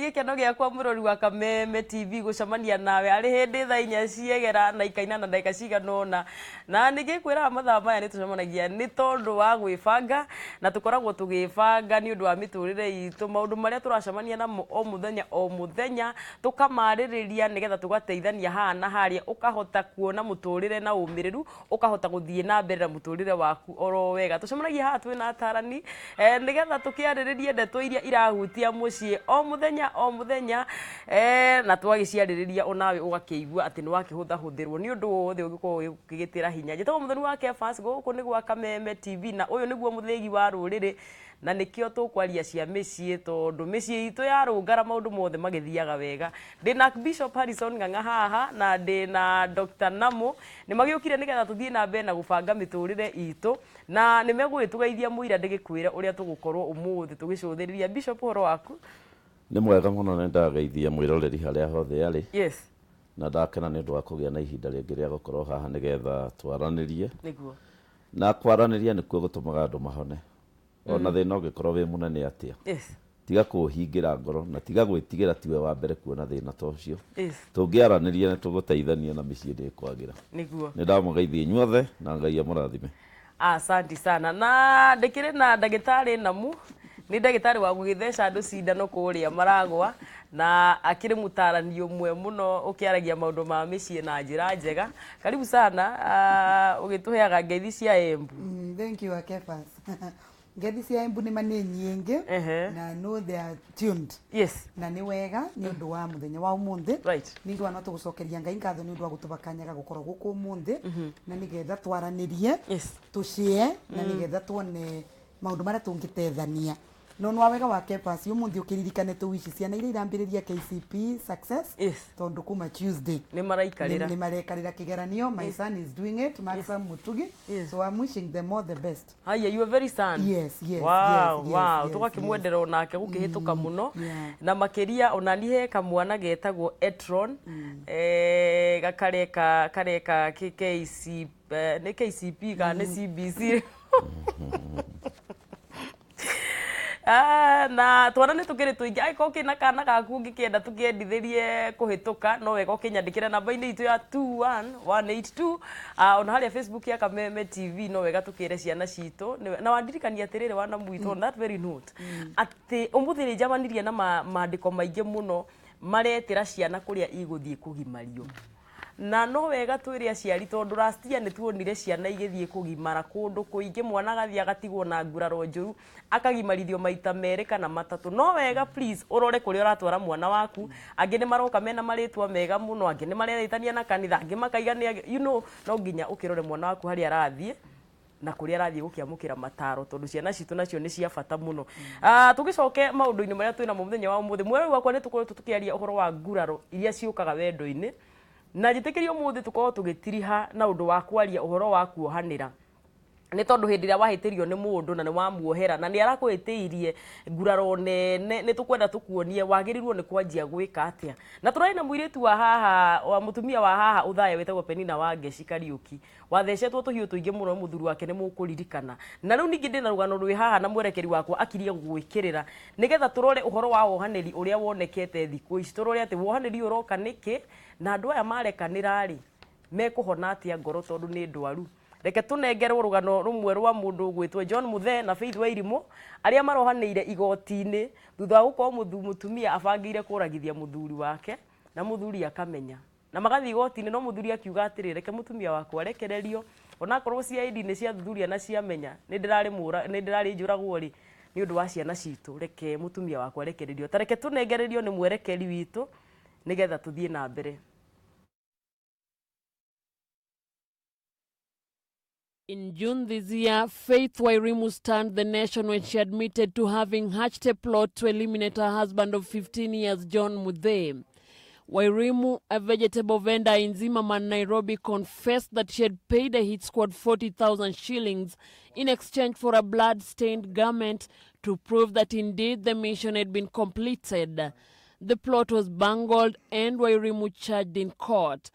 Gĩkeno gĩakwa mũrori wa Kameme TV gũcemania nawe arĩ hĩndĩ thaa inya ciegera na ikaina na ndagĩka cigana ũna, na nĩngĩkwĩraga mathaa maya nĩ tũcemanagia nĩ tondũ wa gwĩbanga, na tũkoragwo tũgĩbanga nĩ ũndũ wa mĩtũrĩre itũ, maũndũ marĩa tũracemania namo o mũthenya o mũthenya tũkamarĩrĩria nĩgetha tũgateithania haha na harĩa, ũkahota kuona mũtũrĩre na ũmĩrĩru, ũkahota gũthiĩ na mbere na mũtũrĩre waku oro wega. Tũcemanagia haha twĩna atarani nĩgetha tũkĩarĩrĩrie ndeto iria irahutia mũciĩ o mũthenya o mũthenya, na twagĩciarĩrĩria onawe ũgakĩigua atĩ nĩ wakĩhũthahũthĩrwo nĩ ũndũ wothe ũngĩkorwo ũgĩgĩtĩra hinya. Njĩtagwo Mũthoni wa Kefas, gũkũ nĩ gwa Kameme TV, na ũyũ nĩguo mũthĩgi wa rũrĩrĩ, na nĩkĩo tũkwaria cia mĩciĩ tondũ mĩciĩ itũ yarũngara maũndũ mothe magĩthiaga wega. Ndĩna Bishop Harrison Ng'ang'a haha na ndĩna Dr. Namo, nĩ magĩũkire nĩgetha tũthiĩ na mbere na gũbanga mĩtũrĩre itũ, na nĩ megũgĩtũgeithia mũira ndĩgĩkwĩre ũrĩa tũgũkorwo ũmũthĩ tũgĩcũthĩrĩria. Bishop, ũhoro waku? Nĩ mwega mũno, nĩ ndageithia mwĩroreri harĩa hothe arĩ. Yes. Na ndakena nĩ ũndũ wa kũgĩa na ihinda rĩngĩ rĩa gũkorwo haha nĩgetha twaranĩrie. Nĩguo. Na kwaranĩria nĩkuo gũtũmaga andũ mahone. Ona thĩna ũngĩkorwo wĩ mũnene atĩa. Yes. Tiga kũũhingĩra ngoro na tiga gwĩtigĩra tiwe wa mbere kuona thĩna ta ũcio. Yes. Tũngĩaranĩria nĩ tũgũteithania na mĩciĩ nĩ ĩkwagĩra. Nĩguo. Nĩ ndamũgeithia inyuothe na Ngai amũrathime. Asante sana. Na ndĩkĩrĩ na ndagĩtarĩ Namu, nĩ ndagĩtarĩ wa gũgĩtheca andũ cindano kũrĩa Maragwa, na akĩrĩ mũtarani ũmwe mũno ũkĩaragia maũndũ ma mĩciĩ na njĩra njega. Karibu sana, ũgĩtũheaga ngeithi cia Embu. Thank you, Kefas. Ngeithi cia Embu nĩ ma nĩ nyingĩ. Na know they are tuned. Yes. Na nĩ wega nĩ ũndũ wa mũthenya wa ũmũthĩ. Right. Nĩ ũndũ wa no tũgũcokeria Ngai ngatho nĩ ũndũ wa gũtũbakanyaga gũkorwo gũkũ ũmũthĩ. Na nĩgetha twaranĩrie, Yes. tũshare, na nĩgetha tuone maũndũ marĩa tũngĩtethania. No nĩ wa wega wa Kefas ũmũthĩ ũkĩririkane tũwici ciana iria irambĩrĩria KCPE success. Yes. Tondũ kuma Tuesday nĩ maraikarĩra. Nĩ marekarĩra kĩgeranio. My son is doing it, Maxam Mutugi. Yes. So I'm wishing them all the best. Haya, you are very son. Yes, Wow, yes, wow. yes, Tũgakĩmwendera onake gũkĩhĩtũka mũno. Yeah. Na makĩria ona niĩ he kamwana getagwo Etron, gakareka kareka KC, nĩ KCP kana nĩ CBC. Na twana nĩ tũkĩrĩ tũingĩ, angĩkorwo kĩna kana gaku ũngĩkĩenda tũkĩendithĩrie kũhĩtũka, no wega ũkĩnyandĩkĩre namba-inĩ itũ ya 21182, ona harĩa Facebook ya Kameme TV, no wega tũkĩre ciana citũ. Na wandirikania atĩrĩrĩ wana mwitũ, on that very note, atĩ ũmũthĩ nĩ njamanirie na maandĩko maingĩ mũno maretĩra ciana kũrĩa igũthiĩ kũgimario. Na no wega twĩre aciari tondũ last year nĩ tuonire ciana igĩthiĩ kũgimara kũndũ kũingĩ, mwana agathiĩ agatigwo na nguraro njũru, akagimarithio maita merĩ kana matatũ. No wega please ũrore kũrĩa ũratwara mwana waku. Angĩ nĩ maroka mena marĩtwa mega mũno, angĩ nĩ maretania na kanitha, angĩ makaiga nĩ, you know, no nginya ũkĩrore mwana waku harĩa arathiĩ na kũrĩa arathiĩ gũkĩamũkĩra mataro, tondũ ciana citũ nacio nĩ cia bata mũno. Tũgĩcoke maũndũ-inĩ marĩa twĩnamo mũthenya wa ũmũthĩ, mwerũ wakwa nĩ tũkoretwo tũkĩaria ũhoro wa nguraro iria ciũkaga wendo-inĩ, na njĩtĩkĩrie ũmũthĩ tũkorwo tũgĩtiriha na ũndũ wa kwaria ũhoro wa kuohanĩra. Nĩ tondũ hĩndĩ ĩrĩa wahĩtĩrio nĩ mũndũ na nĩ wamuohera na nĩ arakũhĩtĩirie nguraro nene, nĩ tũkwenda tũkuonie wagĩrĩirwo nĩ kwanjia gwĩka atĩa. Na tũrarĩ na mũirĩtu wa haha, wa mũtumia wa haha Ũthaya wĩtagwo Penina wa Ngeci Kariũki, wathecetwo tũhiũ tũingĩ mũno nĩ mũthuri wake, nĩ mũkũririkana. Na rĩu ningĩ ndĩna rũgano rwĩ haha na mwerekeri wakwa akirie gũgwĩkĩrĩra nĩgetha tũrore ũhoro wa wohanĩri ũrĩa wonekete thikũ ici, tũrore atĩ wohanĩri ũroka nĩkĩ na andũ aya marekanĩra rĩ mekũhona atĩa ngoro tondũ nĩ ndwaru. Reke tũnengerwo rũgano rũmwe rwa mũndũ ũgwĩtwo John Muthee na Faith Wairimu arĩa marohanĩire igoti-inĩ thutha wa gũkorwo mũtumia abangĩire kũragithia mũthuri wake na mũthuri akamenya, na magathiĩ igoti-inĩ, no mũthuri akiuga atĩrĩ, reke mũtumia wakwa arekererio onakorwo CID nĩ ciathuthuria na ciamenya nĩ ndĩrarĩ njũragwo rĩ nĩ ũndũ wa ciana citũ, reke mũtumia wakwa arekererio. Ta reke tũnengererio nĩ mwerekeri witũ nĩgetha tũthiĩ na mbere. In June this year, Faith Wairimu stunned the nation when she admitted to having hatched a plot to eliminate her husband of 15 years, John Muthee. Wairimu, a vegetable vendor in Zimmerman, Nairobi, confessed that she had paid a hit squad 40,000 shillings in exchange for a blood-stained garment to prove that indeed the mission had been completed. The plot was bungled and Wairimu charged in court.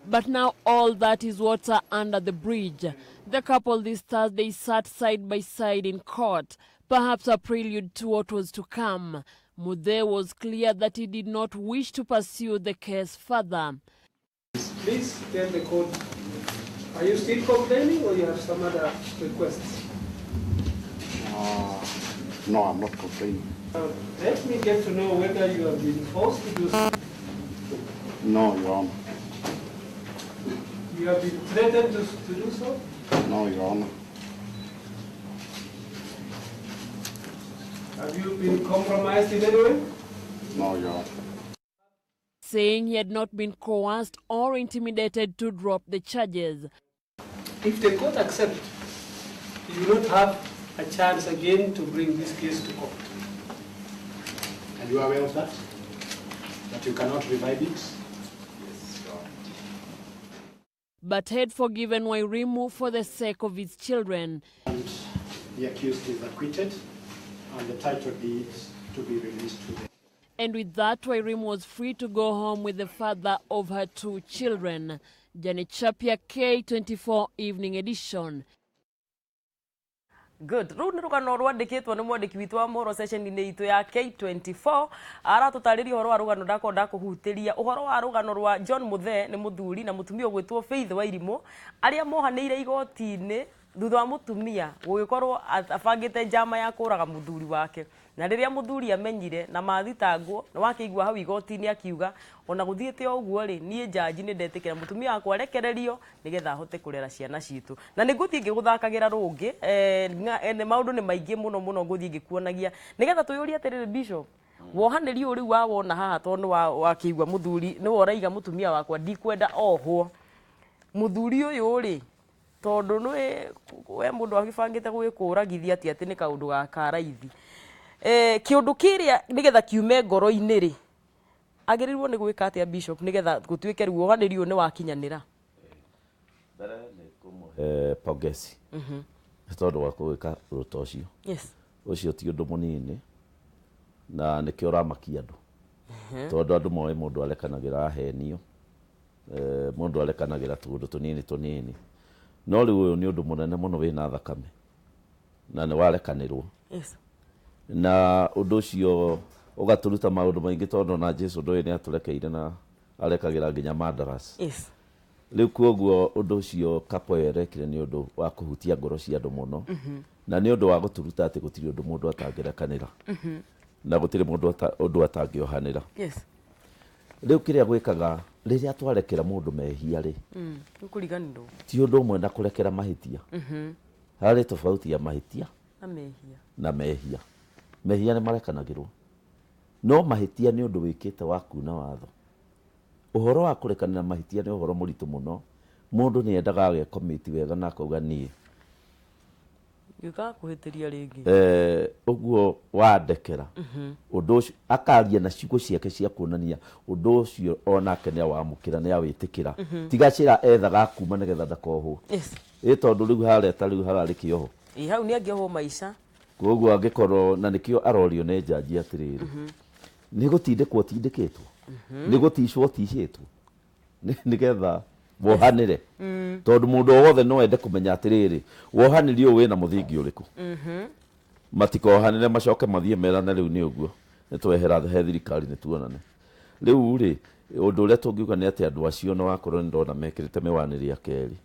But now all that is water under the bridge. The couple this Thursday sat side by side in court, Perhaps a prelude to what was to come. Muthee was clear that he did not wish to pursue the case further. Please tell the court, are you still complaining or you have some other requests? No, I'm not complaining. Let me get to know whether you have been forced to do so. No, Your Honor. You have been threatened to do so? No, Your Honor. Have you been compromised in any way? No, Your Honor. Saying he had not been coerced or intimidated to drop the charges. If the court accepts, you will not have a chance again to bring this case to court. Are you aware of that? That you cannot revive it? Yes, Your Honor. But had forgiven Wairimu for the sake of his children. And the accused is acquitted and the title deed to be released to the... And with that, Wairimu was free to go home with the father of her 2 children. Janet Chapia, K24 Evening Edition. Good. Rĩu nĩ rũgano rwandĩkĩtwo nĩ mwandĩki witũ wa mohoro session-inĩ itũ ya K24. Aratũtarĩria ũhoro wa rũgano ndakorwo ndakũhutĩria ũhoro wa rũgano rwa John Muthee nĩ mũthuri na mũtumia ũgwĩtwo Faith Wairimu arĩa mohanĩire igoti-inĩ thutha wa mũtumia gũgĩkorwo abangĩte njama ya kũraga mũthuri wake. Na rĩrĩa mũthuri amenyire na mathitangwo na wakĩigua hau igoti-inĩ akiuga ona gũthiĩte o ũguo rĩ, niĩ njanji nĩ ndetĩkĩra mũtumia wakwa arekererio nĩgetha ahote kũrera ciana citũ. Na nĩ ngũthiĩ ngĩgũthakagĩra rũngĩ, maũndũ nĩ maingĩ mũno mũno ngũthiĩ ngĩkuonagia nĩgetha twĩyũrie atĩrĩrĩ Bishop, wohanĩri ũyũ rĩu wawona haha tondũ nĩ wakĩigua mũthuri nĩwe ũraiga mũtumia wakwa ndikwenda ohwo. Mũthuri ũyũ rĩ, tondũ nĩ we mũndũ agĩbangĩte gwĩkũragithia atĩ atĩ nĩ kaũndũ ga raithi. Kĩũndũ kĩrĩa nĩgetha kiume ngoro-inĩ rĩ, agĩrĩirwo nĩ gwĩka atĩa Bishop nĩgetha gũtuĩke rĩu wohanĩri ũyũ nĩ wakinyanĩra? Mbere nĩ kũmũhe pongezi. Nĩ tondũ wa gwĩka ũndũ ta ũcio. Yes. Ũcio ti ũndũ mũnini na nĩkĩo ũramakia andũ. Tondũ andũ moĩ mũndũ arekanagĩra ahenio, mũndũ arekanagĩra tũũndũ tũnini tũnini. No rĩu ũyũ nĩ ũndũ mũnene mũno wĩna thakame na nĩ warekanĩrwo. Yes. Na ũndũ ũcio ũgatũruta maũndũ maingĩ tondũ ona Jesũ ndũĩ nĩ atũrekeire na arekagĩra nginya mandaras. Yes. Rĩu koguo ũndũ ũcio couple ĩyo ĩrekire nĩ ũndũ wa kũhutia ngoro cia andũ mũno. Na nĩ ũndũ wa gũtũruta atĩ gũtirĩ ũndũ mũndũ atangĩrekanĩra. Na gũtirĩ mũndũ ũndũ atangĩohanĩra. Yes. Rĩu kĩrĩa gwĩkaga rĩrĩa twarekera mũndũ mehia rĩ, Nĩ kũriganĩrwo. ti ũndũ ũmwe na kũrekera mahĩtia. Harĩ tofauti ya mahĩtia na mehia. Na mehia. Mehia nĩ marekanagĩrwo. No mahĩtia nĩ ũndũ wĩkĩte wa kuna watho. Ũhoro wa kũrekanĩra mahĩtia nĩ ũhoro mũritũ mũno. Mũndũ nĩ endaga agekomiti wega na akauga niĩ. Ngĩũkaga kũhĩtĩria rĩngĩ. Ũguo wandekera. Ũndũ ũcio akaria na ciugo ciake cia kuonania ũndũ ũcio onake nĩ awamũkĩra, nĩ awĩtĩkĩra. Tiga cira ethaga kuma nĩgetha ndakohwo. Yes. Ĩ tondũ rĩu harĩa ta rĩu hararĩ kĩoho. Ĩ hau nĩ angĩohwo maica. Koguo angĩkorwo na nĩkĩo arorio nĩ njanji atĩrĩrĩ. Nĩ gũtindĩkwo tindĩkĩtwo. Nĩ gũticwo ticĩtwo. Nĩgetha wohanĩre. Tondũ mũndũ o wothe no ende kũmenya atĩrĩrĩ, wohanĩri ũyũ wĩna mũthingi ũrĩkũ. Matikohanĩre macoke mathiĩ merane rĩu nĩ ũguo. Nĩ twehera he thirikari nĩ tuonane. Rĩu rĩ, ũndũ ũrĩa tũngiuga nĩ atĩ andũ acio no wakorwo nĩ ndona mekĩrĩte mĩwani rĩa kerĩ.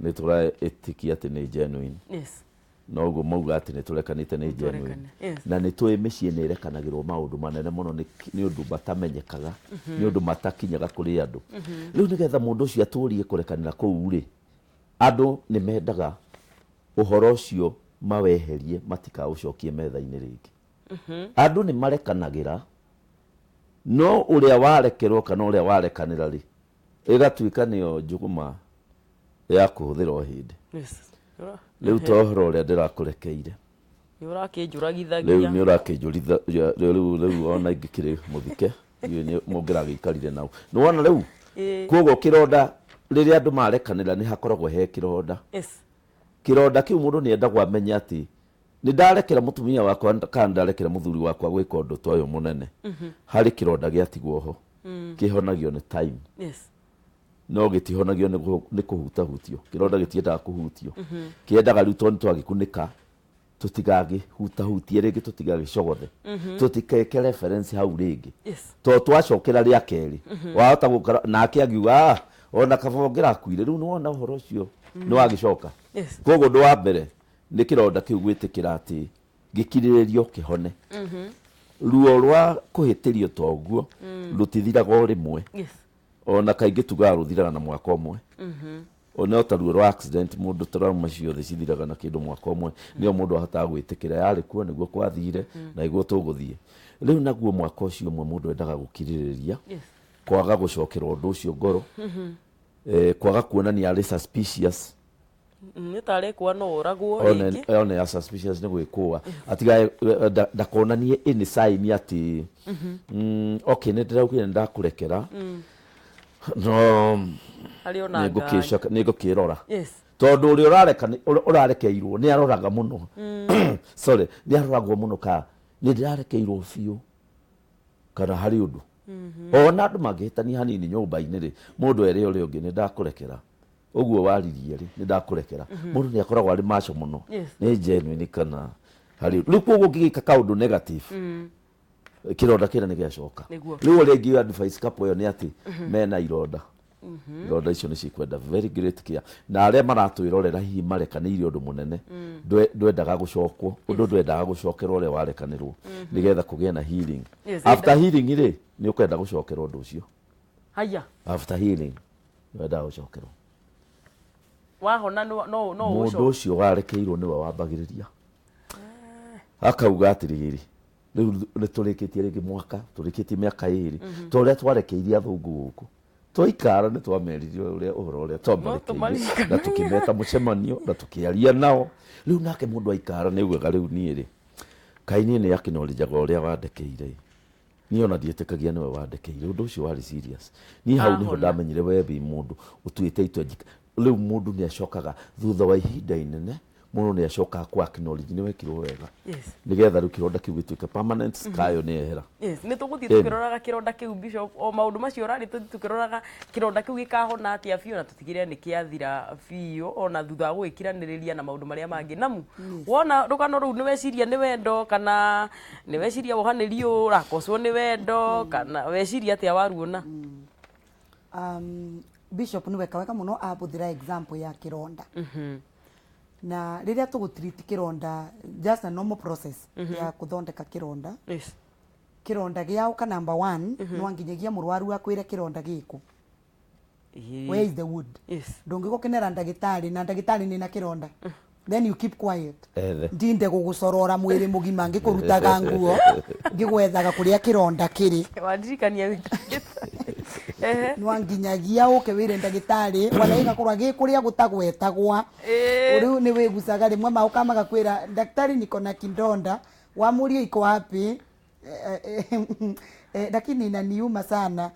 Nĩ tũraĩtĩkia atĩ nĩ genuine. Yes. No ũguo mauga atĩ nĩ tũrekanĩte nĩ genuine. Yes. Na nĩ tũĩ mĩciĩ nĩ ĩrekanagĩrwo maũndũ manene mũno nĩ ũndũ matamenyekaga, nĩ ũndũ matakinyaga kũrĩ andũ. Rĩu nĩgetha mũndũ ũcio atũrie kũrekanĩra kũu rĩ, andũ nĩ mendaga ũhoro ũcio maweherie matikaũcokie metha-inĩ rĩngĩ. Andũ nĩ marekanagĩra, no ũrĩa warekerwo kana ũrĩa warekanĩra rĩ, ĩgatuĩka nĩyo njũgũma ya kũhũthĩra o hĩndĩ. Yes. Rĩu to ũhoro ũrĩa ndĩrakũrekeire. Nĩ ũrakĩnjũragithagia. Rĩu nĩ ũrakĩnjũrithagia, rĩu ona ingĩkĩrĩ mũthike, inyuĩ nĩ mũngĩragĩikarire nau. Nĩ wona rĩu? Koguo kĩronda rĩrĩa andũ marekanĩra nĩ hakoragwo he kĩronda. Yes. Kĩronda kĩu mũndũ nĩ endagwo amenye atĩ nĩ ndarekera mũtumia wakwa kana ndarekera mũthuri wakwa gwĩka ũndũ ta ũyũ mũnene. Harĩ kĩronda gĩatigwo ho. Kĩhonagio nĩ time. Yes. No gĩtihonagio nĩ kũhutahutio. Kĩronda gĩtiendaga kũhutio. Kĩendaga rĩu tondũ twagĩkunĩka, Tũtigagĩhutahutie rĩngĩ, tũtigagĩcogothe, tũtikeke reference hau rĩngĩ. Yes. To twacokera rĩa kerĩ wahota gũkora nake angiuga, "Ah, ona kaba ũngĩrakuire rĩu." Nĩwona ũhoro ũcio nĩ wagĩcoka. Koguo ũndũ wa mbere nĩ kĩronda kĩu gwĩtĩkĩra atĩ gĩkirĩrĩrio kĩhone. Ruo rwa kũhĩtĩrio ta ũguo rũtithiraga o rĩmwe. Ona kaingĩ tugaga rũthiraga na mwaka ũmwe. Ona ta ruo rwa accident, mũndũ trauma ciothe cithiraga na kĩndũ mwaka ũmwe, nĩyo mũndũ ahotaga gwĩtĩkĩra yarĩ kuo, nĩguo kwathire na nĩguo tũgũthiĩ rĩu. Naguo mwaka ũcio ũmwe mũndũ endaga gũkirĩrĩria, kwaga gũcokera ũndũ ũcio ngoro, kwaga kuonania arĩ suspicious. Nĩ tarĩ kwa no ũragwo one rĩngĩ. One ya suspicious nĩ gwĩkũa atiga ndakonanie any sign atĩ okay, nĩ ndĩraugire nĩ ndakũrekera, no harĩ ona nĩ ngũkĩcoka, nĩ ngũkĩrora. Tondũ ũrĩa ũrarekeirwo nĩ aroraga mũno, sorry, nĩ aroragwo mũno ka nĩ ndĩrarekeirwo biũ kana harĩ ũndũ. Ona andũ mangĩhĩtania hanini nyũmba-inĩ rĩ, mũndũ ere ũrĩa ũngĩ, "Nĩ ndakũrekera ũguo waririe rĩ, nĩ ndakũrekera." Mũndũ nĩ akoragwo arĩ maco mũno. Nĩ genuine kana harĩ rĩu. Koguo ũngĩgĩka kaũndũ negative, kĩronda kĩrĩa nĩ gĩacoka. Rĩu ũrĩa ingĩ advice couple ĩyo nĩ atĩ mena ironda, ironda icio nĩ cikwenda very great care. Na arĩa maratwĩrorera hihi marekanĩire ũndũ mũnene, ndwendaga gũcokwo ũndũ, ndwendaga gũcokerwo ũrĩa warekanĩrwo, nĩgetha kũgĩe na healing. After healing rĩ, nĩ ũkwenda gũcokera ũndũ ũcio. Haya. After healing nĩ wendaga gũcokerwo. Wahona no Mũndũ ũcoke. Ũcio warekeirwo nĩwe wambagĩrĩria akauga atĩrĩrĩ, rĩu nĩ tũrĩkĩtie rĩngĩ mwaka, tũrĩkĩtie mĩaka 2, ta ũrĩa twarekeirie athũngũ gũkũ, twaikara nĩ twamerire ũrĩa ũhoro ũrĩa twamarekeire tũmaririkanagia. Na tũkĩmeta mũcemanio na tũkĩaria nao. Rĩu nake mũndũ aikara nĩ augaga, "Rĩu niĩ rĩ, kaĩ niĩ nĩ acknowledgeaga ũrĩa wandekeire? Niĩ ona ndiĩtĩkagia nĩwe wandekeire ũndũ ũcio warĩ serious." Niĩ hau nĩho Ahona. ndamenyire we wĩ mũndũ ũtuĩte itua njika. Rĩu mũndũ nĩ acokaga thutha wa ihinda inene, mũndũ nĩ acokaga ku acknowledge nĩ wekirwo wega, nĩgetha rĩu kĩronda kĩu gĩtuĩke permanent scar ĩyo nĩ yehera. Yes, nĩ tũgũthiĩ Ĩni. tũkĩroraga kĩronda kĩu, Bishop, o maũndũ macio ũrarĩ, tũthiĩ tũkĩroraga kĩronda kĩu gĩkahona atĩa biũ na tũtigĩrĩre nĩ kĩathira biũ ona thutha wa gũgĩkiranĩrĩria na maũndũ marĩa mangĩ. Namu wona rũgano rũu, nĩ weciria nĩ wendo kana nĩ weciria wohanĩri ũrakocwo nĩ wendo, kana weciria atĩa waruona? Bishop nĩ weka wega mũno abũthĩra example ya kĩronda. Na rĩrĩa tũgũtreat kĩronda, just a normal process ya kũthondeka kĩronda, kĩronda gĩaũka, number one, no nginyagia mũrwaru akwĩre kĩronda gĩkũ. Where is the wound? Ndũngĩgũkenera ndagĩtarĩ na ndagĩtarĩ nĩ na kĩronda, then you keep quiet. Ethe. Ndinde gũgũcorora mwĩrĩ mũgima ngĩkũrutaga nguo ngĩgwethaga kũrĩa kĩronda kĩrĩ. Wandirikania wĩ ehe. No nginyagia ũke wĩre ndagĩtarĩ wona gĩgakorwo gĩ kũrĩa gũtagwetagwa. Rĩu nĩ wĩgucaga rĩmwe maũka magakwĩra, "Daktari, niko na kidonda." Wamuria, "Iko wapi?" "Lakini inaniuma sana."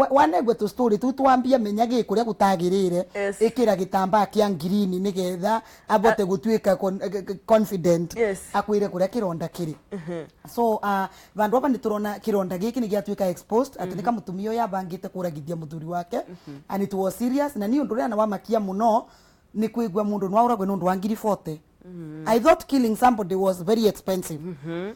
Wanegwe tũ story tu twambia menya gĩ kũrĩa gũtagĩrĩire. Ĩkĩra gĩtambaa kĩa ngirini nĩgetha abote gũtuĩka confident akwĩre kũrĩa kĩronda kĩrĩ. So vandu ava nĩ tũrona kĩronda gĩkĩ nĩ gĩatuĩka exposed atĩ nĩ kamũtumia ũyũ abangĩte kũragithia mũthuri wake, and it was serious. Na niĩ ũndũ ũrĩa na wamakia mũno nĩ kwĩgua mũndũ no aũragwe nĩ ũndũ wa ngiri 40. I thought killing somebody was very expensive.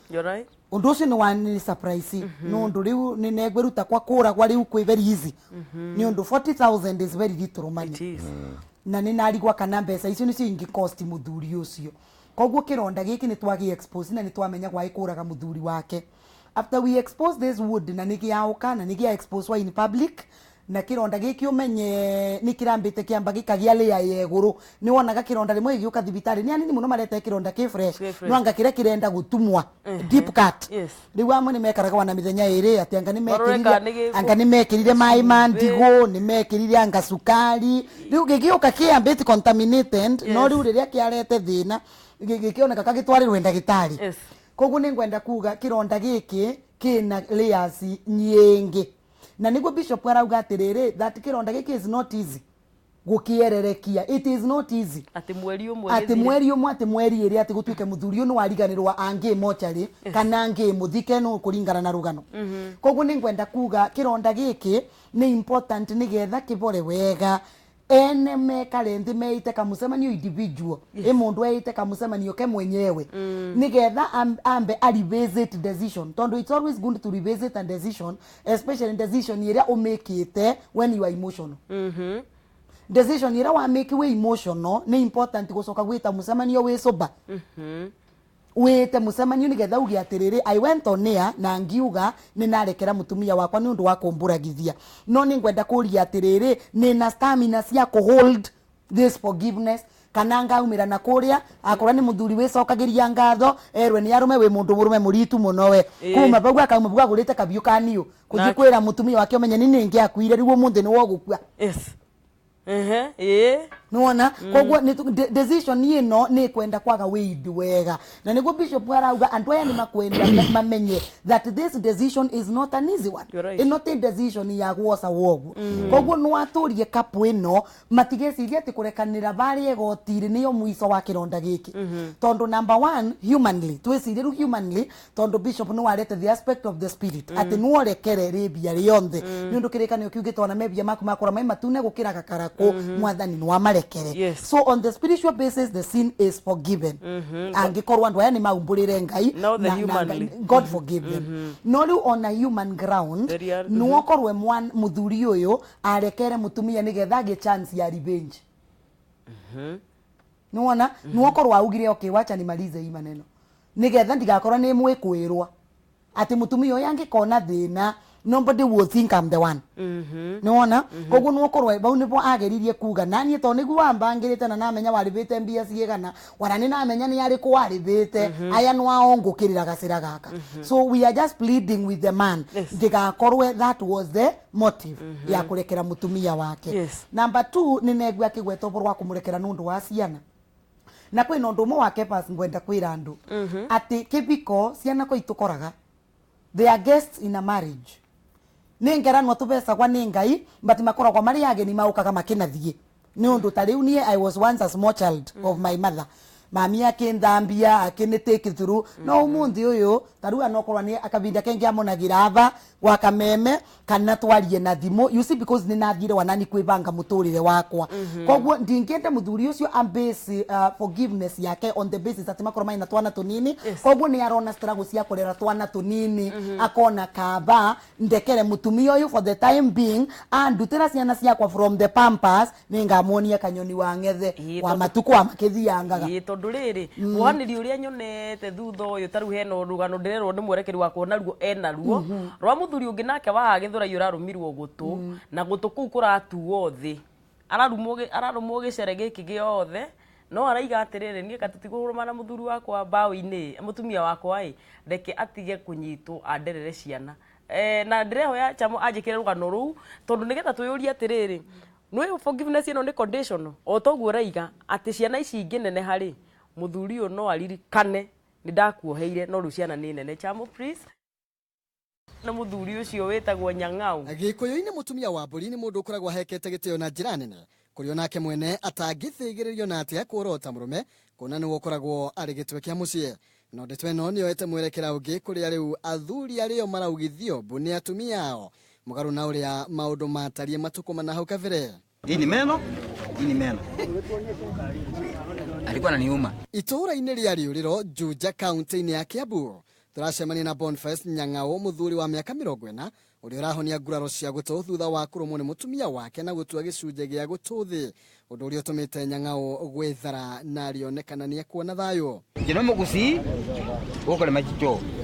You're right. Ũndũ ũcio nĩ wani surprise nĩ ũndũ rĩu nĩ negwĩruta kwa kũragwa rĩu kwĩ very easy, nĩ ũndũ 40,000 is very little money. It is. Na nĩ narigwa kana mbeca icio nĩcio ingĩ cost mũthuri ũcio. Koguo kĩronda gĩkĩ nĩ twagĩ expose na nĩ twamenya gwa kũraga mũthuri wake. After we expose this wound na nĩ gĩaũka na nĩ gĩa expose in public, na kĩronda gĩkĩ ũmenye nĩ kĩrambĩte kĩamba gĩkagĩa layer ya igũrũ. Nĩ wonaga kĩronda rĩmwe gĩgĩũka thibitarĩ nĩ anini mũno marete kĩronda kĩ fresh. Kĩ fresh. No anga kĩrĩa kĩrenda gũtumwa, deep cut, rĩu amwe nĩ mekaraga wana mĩthenya ĩrĩ atĩ anga nĩ Marore mekĩrire kana nĩ anga nĩ mekĩrire maĩ ma ndigũ, nĩ mekĩrire anga cukari, rĩu gĩgĩũka kĩambĩte contaminated. No rĩu rĩrĩa kĩarete thĩna gĩkĩoneka kagĩtwarĩrwo ndagĩtarĩ. Koguo nĩ ngwenda kuga kĩronda gĩkĩ kĩna layers nyingĩ, na nĩguo bishop arauga atĩrĩrĩ that kĩronda gĩkĩ is not easy gũkĩererekia, it is not easy. Atĩ mweri ũmwe atĩ gĩthire. Mweri ũmwe, atĩ mweri ĩrĩ, atĩ gũtuĩke mũthuri ũyũ nĩ wariganĩrwo angĩ mocarĩ kana angĩ mũthike no kũringana na rũgano. Koguo nĩ ngwenda kuga kĩronda gĩkĩ nĩ important nĩgetha kĩbore wega. Ene mekare nthi meite kamucemanio individual. Yes. Mundu eite kamucemanio ke mwenyewe. Nigetha ambe a revisit decision. Tondu it's always good to revisit a decision, especially decision iria umekite when you are emotional. Decision iria wa make we emotional ni important gucoka gwita mucemanio wi sober. Wite mucemanio nigetha uge atiriri I went on air na ngiuga ni narekera mutumia wakwa ni undu wa kumburagithia no ni ngwenda kuria atiriri ni na stamina cia ku hold this forgiveness kana ngaumira na kuria akorwa ni muthuri wicokagiria ngatho erwe ni arume wi mundu murume muritu muno we kuma bau akauma bau agurite kabiu kaniu kuthi kwira mutumia wake umenye ni ningi akuire riu umuthi ni wogukua. Yes. Nuona koguo decision ino ni kwenda kwaga weid wega na niguo bishop arauga andu aya ni makwenda mamenye that this decision is not an easy one. Right. Ino ti decision ya gwoca woguo koguo no aturie kapu ino matigeciria ati kurekanira bari egotiri niyo mwico wa kironda giki. Tondu number 1 humanly twicirie ru humanly tondu bishop ni warete the aspect of the spirit ati no rekere ribia rionthe ni undu kirikanio kiugite ona mebia maku makora mai matune gukira gakaraku mwathani ni wamarekere. Yes. So on the spiritual basis the sin is forgiven. Angikorwo andu aya ni maumburire Ngai na God forgive them. No riu on a human ground no okorwe muthuri uyu arekere mutumia nigetha age chance ya revenge. Niwona no okorwo augire okay wacha nimalize hii maneno nigetha ndigakorwo ni mwikwirwa ati mutumia uyu angikona thina nobody will think I'm the one. Niwona koguo no okorwo bau nibo ageririe kuga nanie to niguo wambangirite na namenya waribite mbia ciigana wana ni namenya ni ariku waribite aya no aongukirira gacira gaka. So we are just pleading with the man ndigakorwe that was the motive ya kurekera mutumia wake. Yes. Number 2 ni negwa akigweta uboro wa kumurekera nundu wa ciana na kwina undu umwe wa kepas ngwenda kwira andu ati kibiko ciana ko itukoraga they are guests in a marriage. Ni ngeranwa tubecagwa ni Ngai but makoragwo mari ageni maukaga makinathie ni undu ta riu nie I was once a small child of my mother. Mami akinthambia akini take through no umuthi uyu tarua no korwa ni akabinda kengi amonagira ava gwa kameme kana twarie na thimu you see because ni nathire wanani kwibanga muturire wakwa. Koguo ndingienda muthuri ucio ambase forgiveness yake on the basis ati makorwo mai na twana tunini. Koguo ni arona struggle cia kurera twana tunini akona kaba ndekere mutumia uyu for the time being andutira ciana ciakwa from the pampers ningamuonia kanyoni wa ngethe wa matuku wa makithiangaga. Tondu riri muhaniri uria nyonete thutha uyu taru hena rugano ndirerwo ni mwerekeri wakwa naruo ena ruo rwa muthuri ungi nake wa githurai urarumirwo gutu na gutu kuu kuratuo thi ararumwo gicere giki giothe no araiga atiriri nie katutiguruma na muthuri wakwa mbao-ini mutumia wakwa i reke atige kunyitwo anderere ciana na ndirehoya chamo anjikire rugano ruu tondu nigetha twiyurie atiriri no forgiveness ino ni conditional o toguo raiga ati ciana ici inginene hari muthuri uyu no aririkane ni ndakuoheire no riu ciana ni nene. Chamo please na muthuri ucio witagwo Nyang'au. Gikuyu-ini mutumia wa mburi ni mundu ukoragwo ahekete gitio na njira nene kuri onake mwene atangithigiririo na atia kuorota murume kuona niwe ukoragwo ari gitwe kia mucii no ndeto ino niyoete mwerekera ungi kuria riu athuri ario maraugithio mbu ni atumia ao mugaru na uria maundu matarie matuku mana hau kabere. Hii ni meno, hii ni meno. Alikuwa ananiuma. Itũũra-inĩ rĩa Rĩũrĩro Juja kaunti-inĩ ya Kiambu turacemania na Boniface Nyang'au muthuri wa miaka 40 ũrĩa ũrahonia nguraro cia gũtũ thutha wa kũrũmwo nĩ mũtumia wake na gũtua gĩcunjĩ gĩa gũtũ thĩ ũndũ ũrĩa ũtũmĩte Nyang'au gwĩthara na rĩonekana nĩ ekuona thayũ.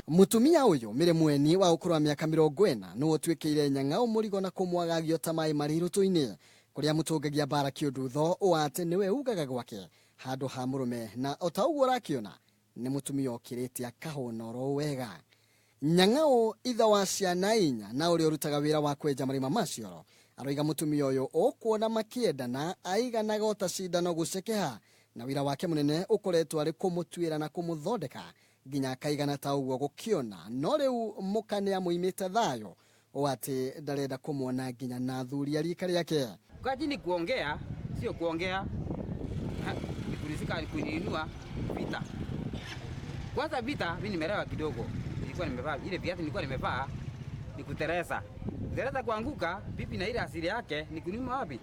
Mũtumia ũyũ Mĩrĩ Mweni wa ũkũrũ wa mĩaka 40 nĩwe ũtuĩkĩire Nyang'au mũrigo na kũmwagagio ta maĩ marĩ irũtũ-inĩ kũrĩa mũtũngagia mbara kĩũndutho ũ atĩ nĩwe ugaga gwake handũ ha mũrũme na o ta ũguo ũrakĩona nĩ mũtumia ũkĩrĩte akahũna oro wega. Nyang'au ithe wa ciana inya na ũrĩa ũrutaga wĩra wa kwenja marima ma cioro aroiga mũtumia ũyũ ũkuona makĩendana aiganaga o ta cindano gũcekeha na wĩra wake mũnene ũkoretwo arĩ kũmũtuĩra na kũmũthondeka nginya akaigana ta ũguo gũkĩona no rĩu mũka nĩ amũimĩte thayũ o atĩ ndarenda kũmuona nginya na athuri a rika rĩake. Kaji ni kuongea sio kuongea ni kuniinua vita. Kwanza vita mimi nimelewa kidogo. Nilikuwa nimevaa ile viatu nilikuwa nimevaa ni kutereza. Kutereza kuanguka bibi na ile asili yake ni kuniuma wapi?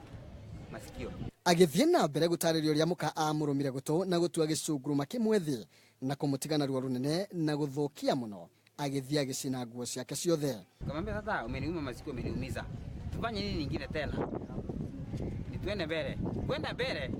masikio. Agĩthiĩ na mbere gũtarĩria ũrĩa mũka amũrũmire gũtũ na gũtua gĩcunguruma kĩmwe thĩ na kũmũtiga na ruo rũnene na gũthũkia mũno agĩthiĩ agĩcina nguo ciake ciothe. Kamwambia sasa, umeniuma masikio, umeniumiza, tufanye nini nyingine tena? Ni tuende mbele. Kwenda mbele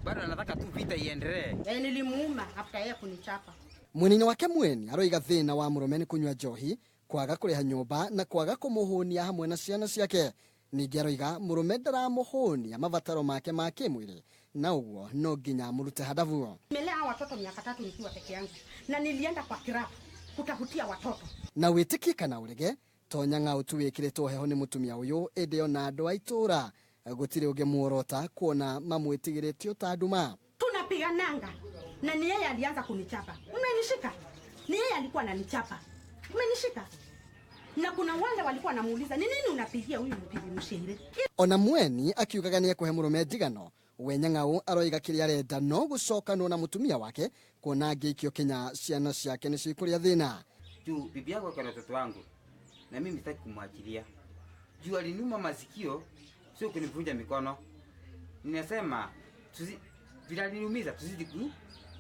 bado nataka tu vita iendelee. Eh, nilimuuma after yeye kunichapa. Mwena-inĩ wake mweni aroiga thĩna wa mũrũme nĩ kũnyua njohi, kwaga kũrĩha nyũmba na kwaga kũmũhũnia hamwe na ciana ciake. Ningĩ aroiga mũrũme ndaramũhũnia mabataro make ma kĩmwĩrĩ na ũguo no nginya amũrute handabu. Nimelea hawa watoto miaka 3 nikiwa peke yangu na nilienda kwa kirabu kutafutia watoto. Na wĩtĩkie kana ũrege to Nyang'au tu wĩkĩrĩtwo heho nĩ mũtumia ũyũ ĩndĩ ona andũ a itũũra gũtirĩ ũngĩ muorota kuona mamwĩtigĩrĩtio ta nduma. Tunapigananga na ni yeye alianza kunichapa. Umenishika? Ni yeye alikuwa ananichapa. Umenishika? Na kuna wale walikuwa wanamuuliza ni nini unapigia huyu mpigi mshere? Ona mweni akiugaga nĩ ekũhe mũrũme ndigano we Nyang'au aroiga kĩrĩa arenda no gũcokanwo na mũtumia wake kuona angĩikio Kenya ciana ciake nĩ cikũrĩa thĩna. Juu bibi yako kwa watoto wangu na mimi sitaki kumwachilia. Juu aliniuma masikio, sio kunivunja mikono. Ninasema vile aliniumiza tuzidi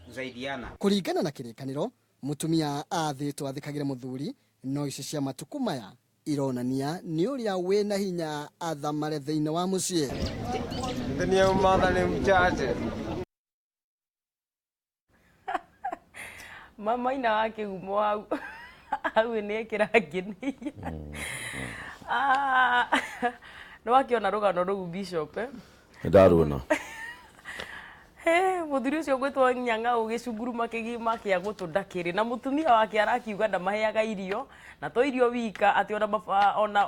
kusaidiana. Kũringana na kĩrĩkanĩro mũtumia athĩtwo athĩkagĩre mũthuri no ici cia matukũ maya ironania nĩ ũrĩa wĩna hinya athamare thĩinĩ wa mũciĩ. Mama ina wa kĩhumo hau hau nĩ ekĩra ngĩnĩia. Nĩ wakĩona rũgano rũu Bishop eh? Nĩndaruona. He, mũthuri ũcio ũgwĩtwo Nyang'au gĩcunguruma kĩgima kĩa gũtũ ndakĩrĩ na mũtumia wake arakiuga ndamaheaga irio na to irio wika atĩ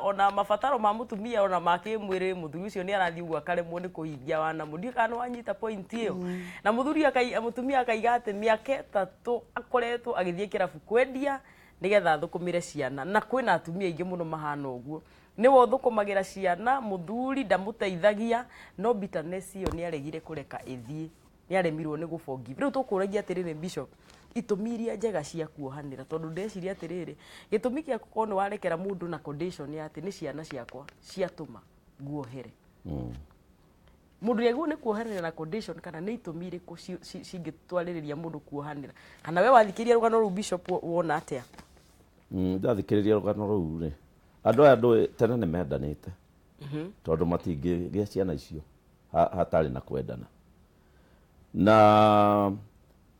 ona mabataro ma mũtumia ona ma kĩmwĩrĩ mũthuri ũcio nĩ arathiĩ ũguo akaremwo nĩ kũhingia wanamo. Ndiũĩ kana nĩwanyita point ĩyo. Na mũthuri mũtumia akaiga atĩ mĩaka 3 akoretwo agĩthiĩ kĩrabu kwendia nĩgetha athũkũmĩre ciana na kwĩna atumia aingĩ mũno mahana ũguo nĩwe ũthũkũmagĩra ciana mũthuri ndamũteithagia no bitterness ĩyo nĩaregire kũreka ĩthiĩ nĩaremirwo nĩ gũ-forgive. Rĩu tũkũragia atĩrĩrĩ Bishop itũmi iria njega cia kuohanĩra tondũ ndeciria atĩrĩrĩ gĩtũmi kĩa gũkorwo nĩ warekera mũndũ na condition ya atĩ nĩ ciana ciakwa ciatũma nguohere. Mũndũ nĩagĩrĩirwo nĩ kuohanĩra na condition kana nĩ itũmi irĩkũ cingĩtwarĩrĩria mũndũ kuohanĩra kana we wathikĩrĩria rũgano rũu Bishop wona atĩa? Ndathikĩrĩria rũgano rũu rĩ andũ aya ndũĩ tene nĩ mendanĩte tondũ matingĩgĩa ciana icio hatarĩ na kwendana na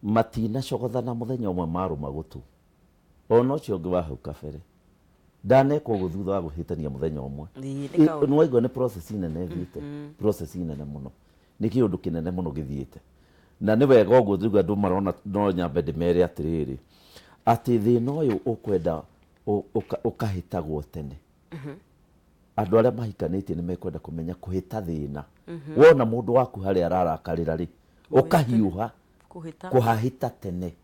matinacogothana mũthenya ũmwe marũma gũtũ ona ũcio ũngĩ wa hau kabere ndanekwo ũguo thutha wa gũhĩtania mũthenya ũmwe. Nĩwaigua nĩ process nene ĩthiĩte, process nene mũno nĩ kĩũndũ kĩnene mũno gĩthiĩte na nĩ wega ũguo rĩu andũ marona no nyambe ndĩmere atĩrĩrĩ atĩ thĩna ũyũ ũkwenda ũkahĩtagwo tene. Andũ arĩa mahikanĩtie nĩ mekwenda kũmenya kũhĩta thĩna. Wona mũndũ waku harĩa ararakarĩra rĩ ũkahiũha kũhahĩta tene